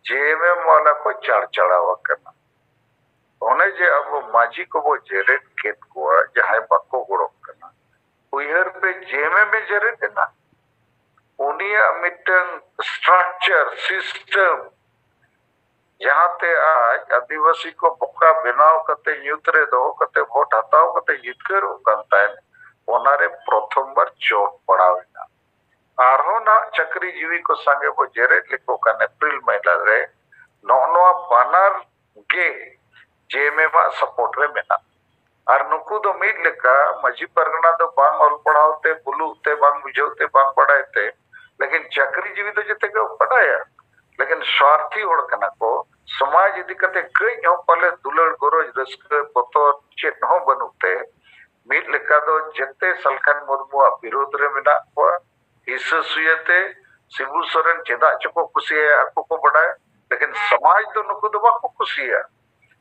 ᱡᱮ ᱮᱢ ᱮᱢ ᱣᱟᱞᱟ ᱠᱚ ᱪᱟᱲᱪᱟᱲᱟᱣ ᱟᱠᱟᱱᱟ᱾ ᱚᱱᱮ ᱡᱮ ᱟᱵᱚ ᱢᱟᱹᱡᱷᱤ ᱠᱚᱵᱚ ᱡᱮᱨᱮᱫ ᱠᱮᱫ ᱠᱚᱣᱟ, ᱡᱟᱦᱟᱸᱭ ᱵᱟᱠᱚ ᱜᱚᱲᱚᱜ ᱠᱟᱱᱟ, ᱩᱭᱦᱟᱹᱨ ᱯᱮ, ᱡᱮ ᱮᱢ ᱮᱢ ᱮ ᱡᱮᱨᱮᱫ ᱮᱱᱟ, ᱩᱱᱤᱭᱟᱜ ᱢᱤᱫᱴᱟᱝ ᱥᱴᱨᱟᱠᱪᱟᱨ, ᱥᱤᱥᱴᱮᱢ, ᱡᱟᱦᱟᱸᱛᱮ ᱟᱡ ᱟᱹᱫᱤᱵᱟᱹᱥᱤ ᱠᱚ ᱵᱚᱠᱟ ᱵᱮᱱᱟᱣ ᱠᱟᱛᱮ, ᱧᱩᱛ ᱨᱮ ᱫᱚᱦᱚ ᱠᱟᱛᱮ, ᱵᱷᱳᱴ ᱦᱟᱛᱟᱣ ᱠᱟᱛᱮ ᱡᱤᱛᱠᱟᱹᱨᱚᱜ ᱠᱟᱱ ᱛᱟᱦᱮᱸᱫ, ᱚᱱᱟᱨᱮ ᱯᱨᱚᱛᱷᱚᱢ ᱵᱟᱨ ᱪᱳᱴ ᱯᱟᱲᱟᱣ ᱮᱱᱟ᱾ ᱟᱨᱦᱚᱸ ᱱᱟᱜ ᱪᱟᱹᱠᱨᱤ ᱡᱤᱣᱤ ᱠᱚ ᱥᱟᱸᱜᱮ ᱵᱚ ᱡᱮᱨᱮᱫ ᱞᱮᱠᱚ ᱠᱷᱟᱱ ᱮᱯᱨᱤᱞ ᱢᱟᱹᱦᱱᱟᱹ ᱨᱮ, ᱱᱚᱜᱼᱚ ᱱᱚᱣᱟ ᱵᱟᱱᱟᱨ ᱜᱮ ᱡᱮ ᱮᱢ ᱮᱢ ᱟᱜ ᱥᱟᱯᱳᱨᱴ ᱨᱮ ᱢᱮᱱᱟᱜᱼᱟ᱾ ᱟᱨ ᱱᱩᱠᱩ ᱫᱚ ᱢᱤᱫ ᱞᱮᱠᱟ ᱢᱟᱹᱡᱷᱤ ᱯᱟᱨᱜᱟᱱᱟ ᱫᱚ ᱵᱟᱝ ᱚᱞ ᱯᱟᱲᱦᱟᱣ ᱛᱮ, ᱵᱩᱞᱩᱜ ᱛᱮ, ᱵᱟᱝ ᱵᱩᱡᱷᱟᱹᱣ ᱛᱮ, ᱵᱟᱝ ᱵᱟᱰᱟᱭ ᱛᱮ, ᱞᱮᱠᱤᱱ ᱪᱟᱹᱠᱨᱤ ᱡᱤᱣᱤ ᱫᱚ ᱡᱮᱛᱮ ᱜᱮ ᱵᱟᱰᱟᱭᱟ᱾ ᱞᱮᱠᱤᱱ ᱥᱣᱟᱨᱛᱷᱤ ᱦᱚᱲ ᱠᱟᱱᱟ ᱠᱚ, ᱥᱚᱢᱟᱡᱽ ᱤᱫᱤ ᱠᱟᱛᱮ ᱠᱟᱹᱡ ᱦᱚᱸ ᱯᱟᱞᱮ ᱫᱩᱞᱟᱹᱲ ᱜᱚᱨᱚᱡᱽ ᱨᱟᱹᱥᱠᱟᱹ ᱵᱚᱛᱚᱨ ᱪᱮᱫ ᱦᱚᱸ ᱵᱟᱹᱱᱩᱜ ᱛᱮ, ᱢᱤᱫ ᱞᱮᱠᱟ ᱫᱚ ᱡᱮᱛᱮ ᱥᱟᱞᱠᱷᱟᱱ ᱢᱩᱨᱢᱩᱣᱟᱜ ᱵᱤᱨᱳᱫᱷ ᱨᱮ ᱢᱮᱱᱟᱜ ᱠᱚᱣᱟ᱾ ᱦᱤᱥᱟᱹ ᱥᱩᱭᱟᱹᱛᱮ ᱥᱤᱵᱩ ᱥᱚᱨᱮᱱ ᱪᱮᱫᱟᱜ ᱪᱚᱠᱚ ᱠᱩᱥᱤᱭᱟᱭᱟ, ᱟᱠᱚ ᱠᱚ ᱵᱟᱰᱟᱭᱟ, ᱞᱮᱠᱤᱱ ᱥᱚᱢᱟᱡᱽ ᱫᱚ ᱱᱩᱠᱩ ᱫᱚ ᱵᱟᱠᱚ ᱠᱩᱥᱤᱭᱟᱜᱼᱟ᱾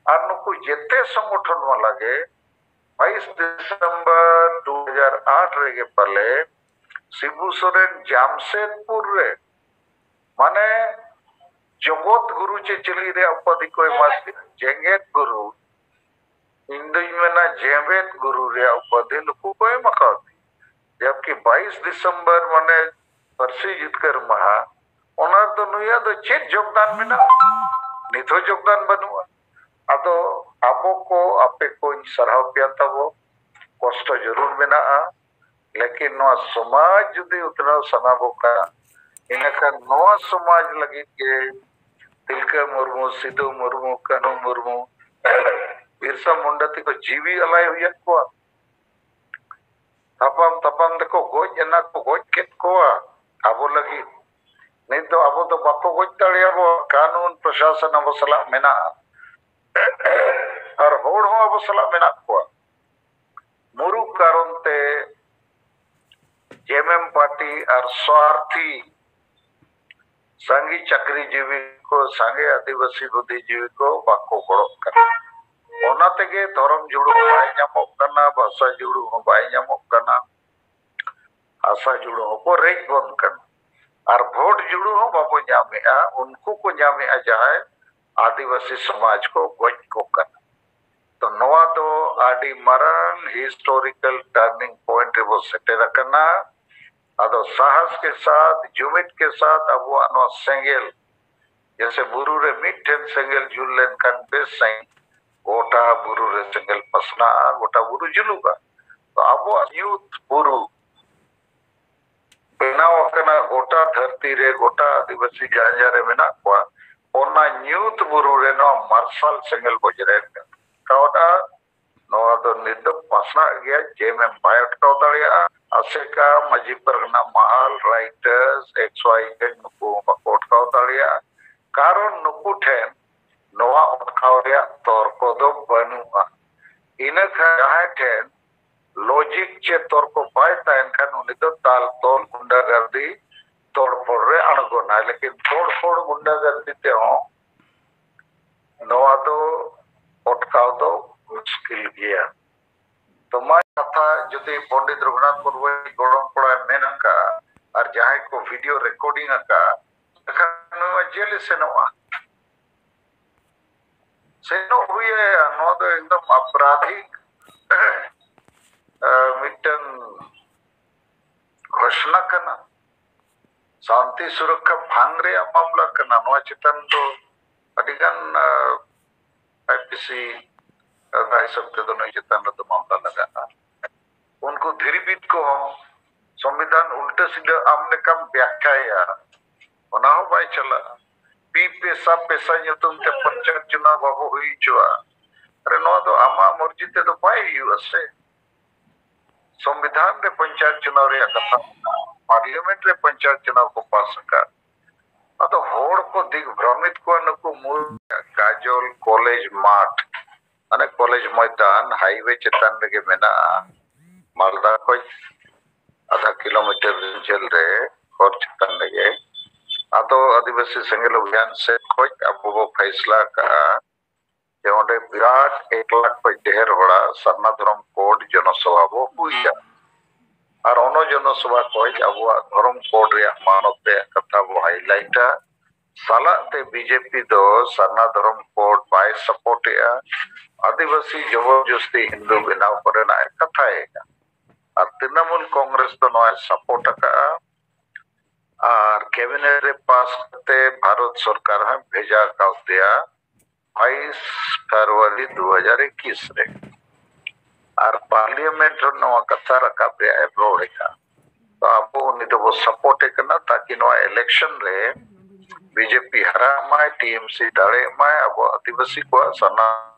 ᱟᱨ ᱱᱩᱠᱩ ᱡᱮᱛᱮ ᱥᱚᱝᱜᱚᱴᱷᱚᱱ ᱣᱟᱞᱟ ᱜᱮ ᱵᱟᱭᱤᱥ ᱰᱤᱥᱮᱢᱵᱚᱨ ᱫᱩ ᱦᱟᱡᱟᱨ ᱟᱴ ᱨᱮᱜᱮ ᱯᱟᱞᱮ ᱥᱤᱵᱩ ᱥᱚᱨᱮᱱ ᱡᱟᱢᱥᱮᱫᱽᱯᱩᱨ ᱨᱮ, ᱢᱟᱱᱮ, ᱡᱚᱜᱚᱛ ᱜᱩᱨᱩ ᱪᱮ ᱪᱤᱞᱤ ᱨᱮᱭᱟᱜ ᱩᱯᱟᱫᱷᱤ ᱠᱚ ᱮᱢᱟ ᱫᱮᱭᱟ, ᱡᱮᱜᱮᱛ ᱜᱩᱨᱩ, ᱤᱧ ᱫᱩᱧ ᱢᱮᱱᱟ ᱡᱮᱜᱮᱛ ᱜᱩᱨᱩ ᱨᱮᱭᱟᱜ ᱩᱯᱟᱫᱷᱤ ᱱᱩᱠᱩ ᱠᱚ ᱮᱢ ᱟᱠᱟᱣᱫᱮᱭᱟ᱾ ᱡᱟᱵᱠᱤ ᱵᱟᱭᱤᱥ ᱰᱤᱥᱮᱢᱵᱚᱨ, ᱢᱟᱱᱮ ᱯᱟᱹᱨᱥᱤ ᱡᱤᱛᱠᱟᱹᱨ ᱢᱟᱦᱟ, ᱚᱱᱟ ᱨᱮᱫᱚ ᱱᱩᱭᱟᱜ ᱫᱚ ᱪᱮᱫ ᱡᱳᱜᱽᱫᱟᱱ ᱢᱮᱱᱟᱜᱼᱟ? ᱱᱤᱛ ᱦᱚᱸ ᱡᱳᱜᱽᱫᱟᱱ ᱵᱟᱹᱱᱩᱜᱼᱟ᱾ ᱟᱫᱚ ᱟᱵᱚ ᱠᱚ, ᱟᱯᱮ ᱠᱚᱧ ᱥᱟᱨᱦᱟᱣ ᱯᱮᱭᱟ, ᱛᱟᱵᱚ ᱠᱚᱥᱴᱚ ᱡᱚᱨᱩᱨ ᱢᱮᱱᱟᱜᱼᱟ, ᱞᱮᱠᱤᱱ ᱱᱚᱣᱟ ᱥᱚᱢᱟᱡᱽ ᱡᱩᱫᱤ ᱩᱛᱱᱟᱹᱣ ᱥᱟᱱᱟ ᱵᱚ ᱠᱷᱟᱱ, ᱤᱱᱟᱹᱠᱷᱟᱱ ᱱᱚᱣᱟ ᱥᱚᱢᱟᱡᱽ ᱞᱟᱹᱜᱤᱫ ᱜᱮ ᱛᱤᱞᱠᱟᱹ ᱢᱩᱨᱢᱩ, ᱥᱤᱫᱩ ᱢᱩᱨᱢᱩ, ᱠᱟᱹᱱᱦᱩ ᱢᱩᱨᱢᱩ, ᱵᱤᱨᱥᱟ ᱢᱩᱱᱰᱟ ᱛᱮᱠᱚ ᱡᱤᱣᱤ ᱟᱞᱟᱭ ᱦᱩᱭᱟᱫ ᱠᱚᱣᱟ᱾ ᱛᱟᱯᱟᱢ ᱛᱟᱯᱟᱢ ᱛᱮᱠᱚ ᱜᱚᱡ ᱮᱱᱟ, ᱠᱚ ᱜᱚᱡ ᱠᱮᱫ ᱠᱚᱣᱟ ᱟᱵᱚ ᱞᱟᱹᱜᱤᱫ᱾ ᱱᱤᱛ ᱫᱚ ᱟᱵᱚ ᱫᱚ ᱵᱟᱠᱚ ᱜᱚᱡ ᱫᱟᱲᱮᱭᱟᱵᱚ, ᱠᱟᱹᱱᱩᱱ ᱯᱨᱚᱥᱟᱥᱚᱱ ᱟᱵᱚ ᱥᱟᱞᱟᱜ ᱢᱮᱱᱟᱜᱼᱟ᱾ ᱟᱨ ᱦᱚᱲ ᱦᱚᱸ ᱟᱵᱚ ᱥᱟᱞᱟᱜ ᱢᱮᱱᱟᱜ ᱠᱚᱣᱟ᱾ ᱢᱩᱨᱩᱠ ᱠᱟᱨᱚᱱ ᱛᱮ ᱡᱮᱢᱮᱢ ᱯᱟᱨᱴᱤ ᱟᱨ ᱥᱣᱟᱨᱛᱷᱤ ᱥᱟᱸᱜᱮ ᱪᱟᱹᱠᱨᱤᱡᱤᱵᱤ ᱠᱚ, ᱥᱟᱸᱜᱮ ᱟᱹᱫᱤᱵᱟᱹᱥᱤ ᱵᱩᱫᱽᱫᱷᱤᱡᱤᱵᱤ ᱠᱚ ᱵᱟᱠᱚ ᱜᱚᱲᱚᱜ ᱠᱟᱱᱟ᱾ ᱚᱱᱟ ᱛᱮᱜᱮ ᱫᱷᱚᱨᱚᱢ ᱡᱩᱲᱩ ᱦᱚᱸ ᱵᱟᱭ ᱧᱟᱢᱚᱜ ᱠᱟᱱᱟ, ᱵᱷᱟᱥᱟ ᱡᱩᱲᱩ ᱦᱚᱸ ᱵᱟᱭ ᱧᱟᱢᱚᱜ ᱠᱟᱱᱟ, ᱦᱟᱥᱟ ᱡᱩᱲᱩ ᱦᱚᱸᱠᱚ ᱨᱮᱡ ᱵᱚᱱ ᱠᱟᱱᱟ, ᱟᱨ ᱵᱷᱳᱴ ᱡᱩᱲᱩ ᱦᱚᱸ ᱵᱟᱵᱚ ᱧᱟᱢᱮᱜᱼᱟ᱾ ᱩᱱᱠᱩ ᱠᱚ ᱧᱟᱢᱮᱜᱼᱟ ᱡᱟᱦᱟᱸᱭ ᱟᱹᱫᱤᱵᱟᱹᱥᱤ ᱥᱚᱢᱟᱡᱽ ᱠᱚ ᱜᱚᱡ ᱠᱚ ᱠᱟᱱᱟ᱾ ᱛᱚ ᱱᱚᱣᱟ ᱫᱚ ᱟᱹᱰᱤ ᱢᱟᱨᱟᱝ historical turning point ᱨᱮᱵᱚ ᱥᱮᱴᱮᱨ ᱟᱠᱟᱱᱟ᱾ ᱟᱫᱚ ᱥᱟᱦᱟᱥ ᱠᱮ ᱥᱟᱛᱷ, ᱡᱩᱢᱤᱫ ᱠᱮ ᱥᱟᱛᱷ ᱟᱵᱚᱣᱟᱜ ᱱᱚᱣᱟ ᱥᱮᱸᱜᱮᱞ, ᱡᱮᱥᱮ ᱵᱩᱨᱩ ᱨᱮ ᱢᱤᱫᱴᱷᱮᱱ ᱥᱮᱸᱜᱮᱞ ᱡᱩᱞ ᱞᱮᱱᱠᱷᱟᱱ ᱵᱮᱥ ᱥᱟᱺᱦᱤᱡ ᱜᱚᱴᱟ ᱵᱩᱨᱩ ᱨᱮ ᱥᱮᱸᱜᱮᱞ ᱯᱟᱥᱱᱟᱜᱼᱟ, ᱜᱚᱴᱟ ᱵᱩᱨᱩ ᱡᱩᱞᱩᱜᱼᱟ᱾ ᱛᱚ ᱟᱵᱚᱣᱟᱜ ᱧᱩᱛ ᱵᱩᱨᱩ ᱵᱮᱱᱟᱣ ᱟᱠᱟᱱᱟ ᱜᱚᱴᱟ ᱫᱷᱟᱹᱨᱛᱤ ᱨᱮ, ᱜᱚᱴᱟ ᱟᱹᱫᱤᱵᱟᱹᱥᱤ ᱡᱟᱦᱟᱸ ᱡᱟᱦᱟᱸ ᱨᱮ ᱢᱮᱱᱟᱜ ᱠᱚᱣᱟ, ᱚᱱᱟ ᱧᱩᱛ ᱵᱩᱨᱩ ᱨᱮ ᱱᱚᱣᱟ ᱢᱟᱨᱥᱟᱞ ᱥᱮᱸᱜᱮᱞ ᱵᱚ ᱡᱮᱨᱮᱫ ᱠᱟᱣᱫᱟ᱾ ᱱᱚᱣᱟ ᱫᱚ ᱱᱤᱛ ᱫᱚ ᱯᱟᱥᱱᱟᱜ ᱜᱮᱭᱟ, ᱡᱮᱢᱮᱢ ᱵᱟᱭ ᱟᱴᱠᱟᱣ ᱫᱟᱲᱮᱭᱟᱜᱼᱟ᱾ ᱟᱥᱮᱠᱟ, ᱢᱟᱹᱡᱷᱤ ᱯᱟᱨᱜᱟᱱᱟ ᱢᱟᱦᱟᱞ, ᱨᱟᱭᱴᱟᱨᱥ, ᱮᱠᱥ ᱣᱟᱭ ᱡᱮᱰ, ᱱᱩᱠᱩ ᱦᱚᱸ ᱵᱟᱠᱚ ᱟᱴᱠᱟᱣ ᱫᱟᱲᱮᱭᱟᱜᱼᱟ᱾ ᱠᱟᱨᱚᱱ ᱱᱩᱠᱩ ᱴᱷᱮᱱ ᱱᱚᱣᱟ ᱟᱴᱠᱟᱣ ᱨᱮᱭᱟᱜ ᱛᱚᱨᱠᱚ ᱫᱚ ᱵᱟᱹᱱᱩᱜᱼᱟ᱾ ᱤᱱᱟᱹ ᱠᱷᱟᱱ ᱡᱟᱦᱟᱸᱭ ᱴᱷᱮᱱ ᱞᱚᱡᱤᱠ ᱪᱮ ᱛᱚᱨᱠᱚ ᱵᱟᱭ ᱛᱟᱦᱮᱱ ᱠᱷᱟᱱ, ᱩᱱᱤ ᱫᱚ ᱛᱟᱞ ᱛᱚᱞ ᱜᱩᱱᱰᱟᱜᱟᱨᱫᱤ ᱛᱚᱲᱯᱷᱚᱲ ᱨᱮ ᱟᱬᱜᱚᱱᱟᱭ᱾ ᱞᱮᱠᱤᱱ ᱛᱚᱲᱯᱷᱚᱲ ᱜᱩᱱᱰᱟᱜᱟᱨᱫᱤ ᱛᱮᱦᱚᱸ ᱱᱚᱣᱟ ᱫᱚ ᱚᱴᱠᱟᱣ ᱫᱚ ᱢᱩᱥᱠᱤᱞ ᱜᱮᱭᱟ᱾ ᱛᱚ ᱢᱟ ᱠᱟᱛᱷᱟ ᱡᱩᱫᱤ ᱯᱚᱱᱰᱤᱛ ᱨᱚᱜᱷᱩᱱᱟᱛᱷ ᱢᱩᱨᱢᱩᱭ ᱜᱚᱲᱚᱢ ᱠᱚᱲᱟᱭ ᱢᱮᱱ ᱟᱠᱟᱫᱼᱟ, ᱟᱨ ᱡᱟᱦᱟᱸᱭ ᱠᱚ ᱵᱷᱤᱰᱤᱭᱳ ᱨᱮᱠᱚᱨᱰᱤᱝ ᱟᱠᱟᱫᱼᱟ, ᱮᱱᱠᱷᱟᱱ ᱱᱚᱣᱟ ᱡᱮᱞᱮ ᱥᱮᱱᱚᱜᱼᱟ᱾ ᱥᱮᱱᱚᱜ ᱦᱩᱭᱟᱭᱟ᱾ ᱱᱚᱣᱟ ᱫᱚ ᱮᱠᱫᱚᱢ ᱟᱯᱨᱟᱫᱷᱤᱠ ᱢᱤᱫᱴᱟᱝ ᱜᱷᱳᱥᱱᱟ ᱠᱟᱱᱟ᱾ ᱥᱟᱱᱛᱤ ᱥᱩᱨᱚᱠᱠᱷᱟ ᱵᱷᱟᱝ ᱨᱮᱭᱟᱜ ᱢᱟᱢᱞᱟ ᱠᱟᱱᱟ᱾ ᱱᱚᱣᱟ ᱪᱮᱛᱟᱱ ᱫᱚ ᱟᱹᱰᱤᱜᱟᱱ ᱟᱭ ᱯᱤ ᱥᱤ ᱫᱷᱟᱨᱟ ᱦᱤᱥᱟᱹᱵ ᱛᱮᱫᱚ ᱱᱩᱭ ᱪᱮᱛᱟᱱ ᱨᱮᱫᱚ ᱢᱟᱢᱞᱟ ᱞᱟᱜᱟᱜᱼᱟ᱾ ᱩᱱᱠᱩ ᱫᱷᱤᱨᱤᱵᱤᱫ ᱠᱚᱦᱚᱸ ᱥᱚᱝᱵᱤᱫᱷᱟᱱ ᱩᱞᱴᱟᱹ ᱥᱤᱫᱷᱟᱹ ᱟᱢ ᱞᱮᱠᱟᱢ ᱵᱮᱠᱠᱷᱟᱭᱟ, ᱚᱱᱟ ᱦᱚᱸ ᱵᱟᱭ ᱪᱟᱞᱟᱜᱼᱟ᱾ ᱯᱤ ᱯᱮᱥᱟ ᱯᱮᱥᱟ ᱧᱩᱛᱩᱢ ᱛᱮ ᱯᱚᱧᱪᱟᱭᱮᱛ ᱪᱩᱱᱟᱣ ᱵᱟᱵᱚ ᱦᱩᱭ ᱦᱚᱪᱚᱣᱟᱜᱼᱟ᱾ ᱟᱨᱮ, ᱱᱚᱣᱟ ᱫᱚ ᱟᱢᱟᱜ ᱢᱚᱨᱡᱤ ᱛᱮᱫᱚ ᱵᱟᱭ ᱦᱩᱭᱩᱜᱼᱟ ᱥᱮ᱾ ᱥᱚᱝᱵᱤᱫᱷᱟᱱ ᱨᱮ ᱯᱚᱧᱪᱟᱭᱮᱛ ᱪᱩᱱᱟᱣ ᱨᱮᱭᱟᱜ ᱠᱟᱛᱷᱟ ᱢᱮᱱᱟᱜᱼᱟ, ᱯᱟᱨᱞᱤᱭᱟᱢᱮᱱᱴ ᱨᱮ ᱯᱚᱧᱪᱟᱭᱮᱛ ᱪᱩᱱᱟᱣ ᱠᱚ ᱯᱟᱥ ᱟᱠᱟᱫ᱾ ᱟᱫᱚ ᱦᱚᱲ ᱠᱚ ᱫᱤᱜᱽ ᱵᱷᱨᱚᱢᱤᱛ ᱠᱚᱣᱟ ᱱᱩᱠᱩ ᱢᱩᱞ ᱠᱟᱡᱚᱞ ᱠᱚᱞᱮᱡᱽ ᱢᱟᱴᱷ, ᱢᱟᱱᱮ ᱠᱚᱞᱮᱡᱽ ᱢᱚᱭᱫᱟᱱ ᱦᱟᱭᱣᱮ ᱪᱮᱛᱟᱱ ᱨᱮᱜᱮ ᱢᱮᱱᱟᱜᱼᱟ, ᱢᱟᱞᱫᱟ ᱠᱷᱚᱡ ᱟᱫᱷᱟ ᱠᱤᱞᱳᱢᱤᱴᱟᱨ ᱡᱷᱟᱹᱞ ᱨᱮ ᱦᱚᱨ ᱪᱮᱛᱟᱱ ᱨᱮᱜᱮ᱾ ᱟᱫᱚ ᱟᱹᱫᱤᱵᱟᱹᱥᱤ ᱥᱮᱸᱜᱮᱞ ᱚᱵᱷᱤᱭᱟᱱ ᱥᱮᱫ ᱠᱷᱚᱡ ᱟᱵᱚ ᱵᱚ ᱯᱷᱟᱭᱥᱞᱟ ᱟᱠᱟᱫᱼᱟ ᱡᱮ ᱚᱸᱰᱮ ᱵᱤᱨᱟᱴ ᱮᱠ ᱞᱟᱠᱷ ᱠᱷᱚᱡ ᱰᱷᱮᱨ ᱦᱚᱲᱟᱜ ᱥᱟᱨᱱᱟ ᱫᱷᱚᱨᱚᱢ ᱠᱳᱰ ᱡᱚᱱᱚᱥᱚᱵᱷᱟ ᱵᱚ ᱦᱩᱭᱟ᱾ ᱟᱨ ᱚᱱᱟ ᱡᱚᱱᱚᱥᱚᱵᱷᱟ ᱠᱷᱚᱡ ᱟᱵᱚᱣᱟᱜ ᱫᱷᱚᱨᱚᱢ ᱠᱳᱰ ᱨᱮᱭᱟᱜ ᱢᱟᱱᱚᱛ ᱨᱮᱭᱟᱜ ᱠᱟᱛᱷᱟ ᱵᱚ ᱦᱟᱭᱞᱟᱭᱤᱴᱟ᱾ ᱥᱟᱞᱟᱜ ᱛᱮ ᱵᱤᱡᱮᱯᱤ ᱫᱚ ᱥᱟᱨᱱᱟ ᱫᱷᱚᱨᱚᱢ ᱠᱳᱰ ᱵᱟᱭ ᱥᱟᱯᱳᱨᱴ ᱮᱜᱼᱟ, ᱟᱹᱫᱤᱵᱟᱹᱥᱤ ᱡᱚᱵᱚᱨᱡᱚᱥᱛᱤ ᱦᱤᱱᱫᱩ ᱵᱮᱱᱟᱣ ᱠᱚᱨᱮᱱᱟᱜ ᱮ ᱠᱟᱛᱷᱟᱭᱮᱫᱼᱟ᱾ ᱟᱨ ᱛᱨᱤᱱᱚᱢᱩᱞ ᱠᱚᱝᱜᱨᱮᱥ ᱫᱚ ᱱᱚᱣᱟᱭ ᱥᱟᱯᱳᱨᱴ ᱟᱠᱟᱫᱼᱟ᱾ ᱟᱨ ᱠᱮᱵᱤᱱᱮᱴ ᱨᱮ ᱯᱟᱥ ᱠᱟᱛᱮ ᱵᱷᱟᱨᱚᱛ ᱥᱚᱨᱠᱟᱨ ᱦᱚᱸᱭ ᱵᱷᱮᱡᱟ ᱠᱟᱣᱫᱮᱭᱟ ᱵᱟᱭᱤᱥ ᱯᱷᱮᱵᱽᱨᱩᱣᱟᱨᱤ ᱫᱩ ᱦᱟᱡᱟᱨ ᱮᱠᱩᱥ ᱨᱮ᱾ ᱟᱨ ᱯᱟᱨᱞᱤᱭᱟᱢᱮᱱᱴ ᱨᱮ ᱱᱚᱣᱟ ᱠᱟᱛᱷᱟ ᱨᱟᱠᱟᱵ ᱨᱮᱭᱟᱜ ᱮ ᱨᱚᱲ ᱮᱫᱟ᱾ ᱛᱚ ᱟᱵᱚ ᱩᱱᱤ ᱫᱚᱵᱚ ᱥᱟᱯᱳᱨᱴ ᱮ ᱠᱟᱱᱟ, ᱛᱟᱠᱤ ᱱᱚᱣᱟ ᱤᱞᱮᱠᱥᱚᱱ ᱨᱮ ᱵᱤᱡᱮᱯᱤ ᱦᱟᱨᱟᱜ ᱢᱟᱭ, ᱴᱤᱮᱢᱥᱤ ᱫᱟᱲᱮᱜ ᱢᱟᱭ, ᱟᱵᱚ ᱟᱹᱫᱤᱵᱟᱹᱥᱤ ᱠᱚᱣᱟᱜ ᱥᱟᱱᱟᱢ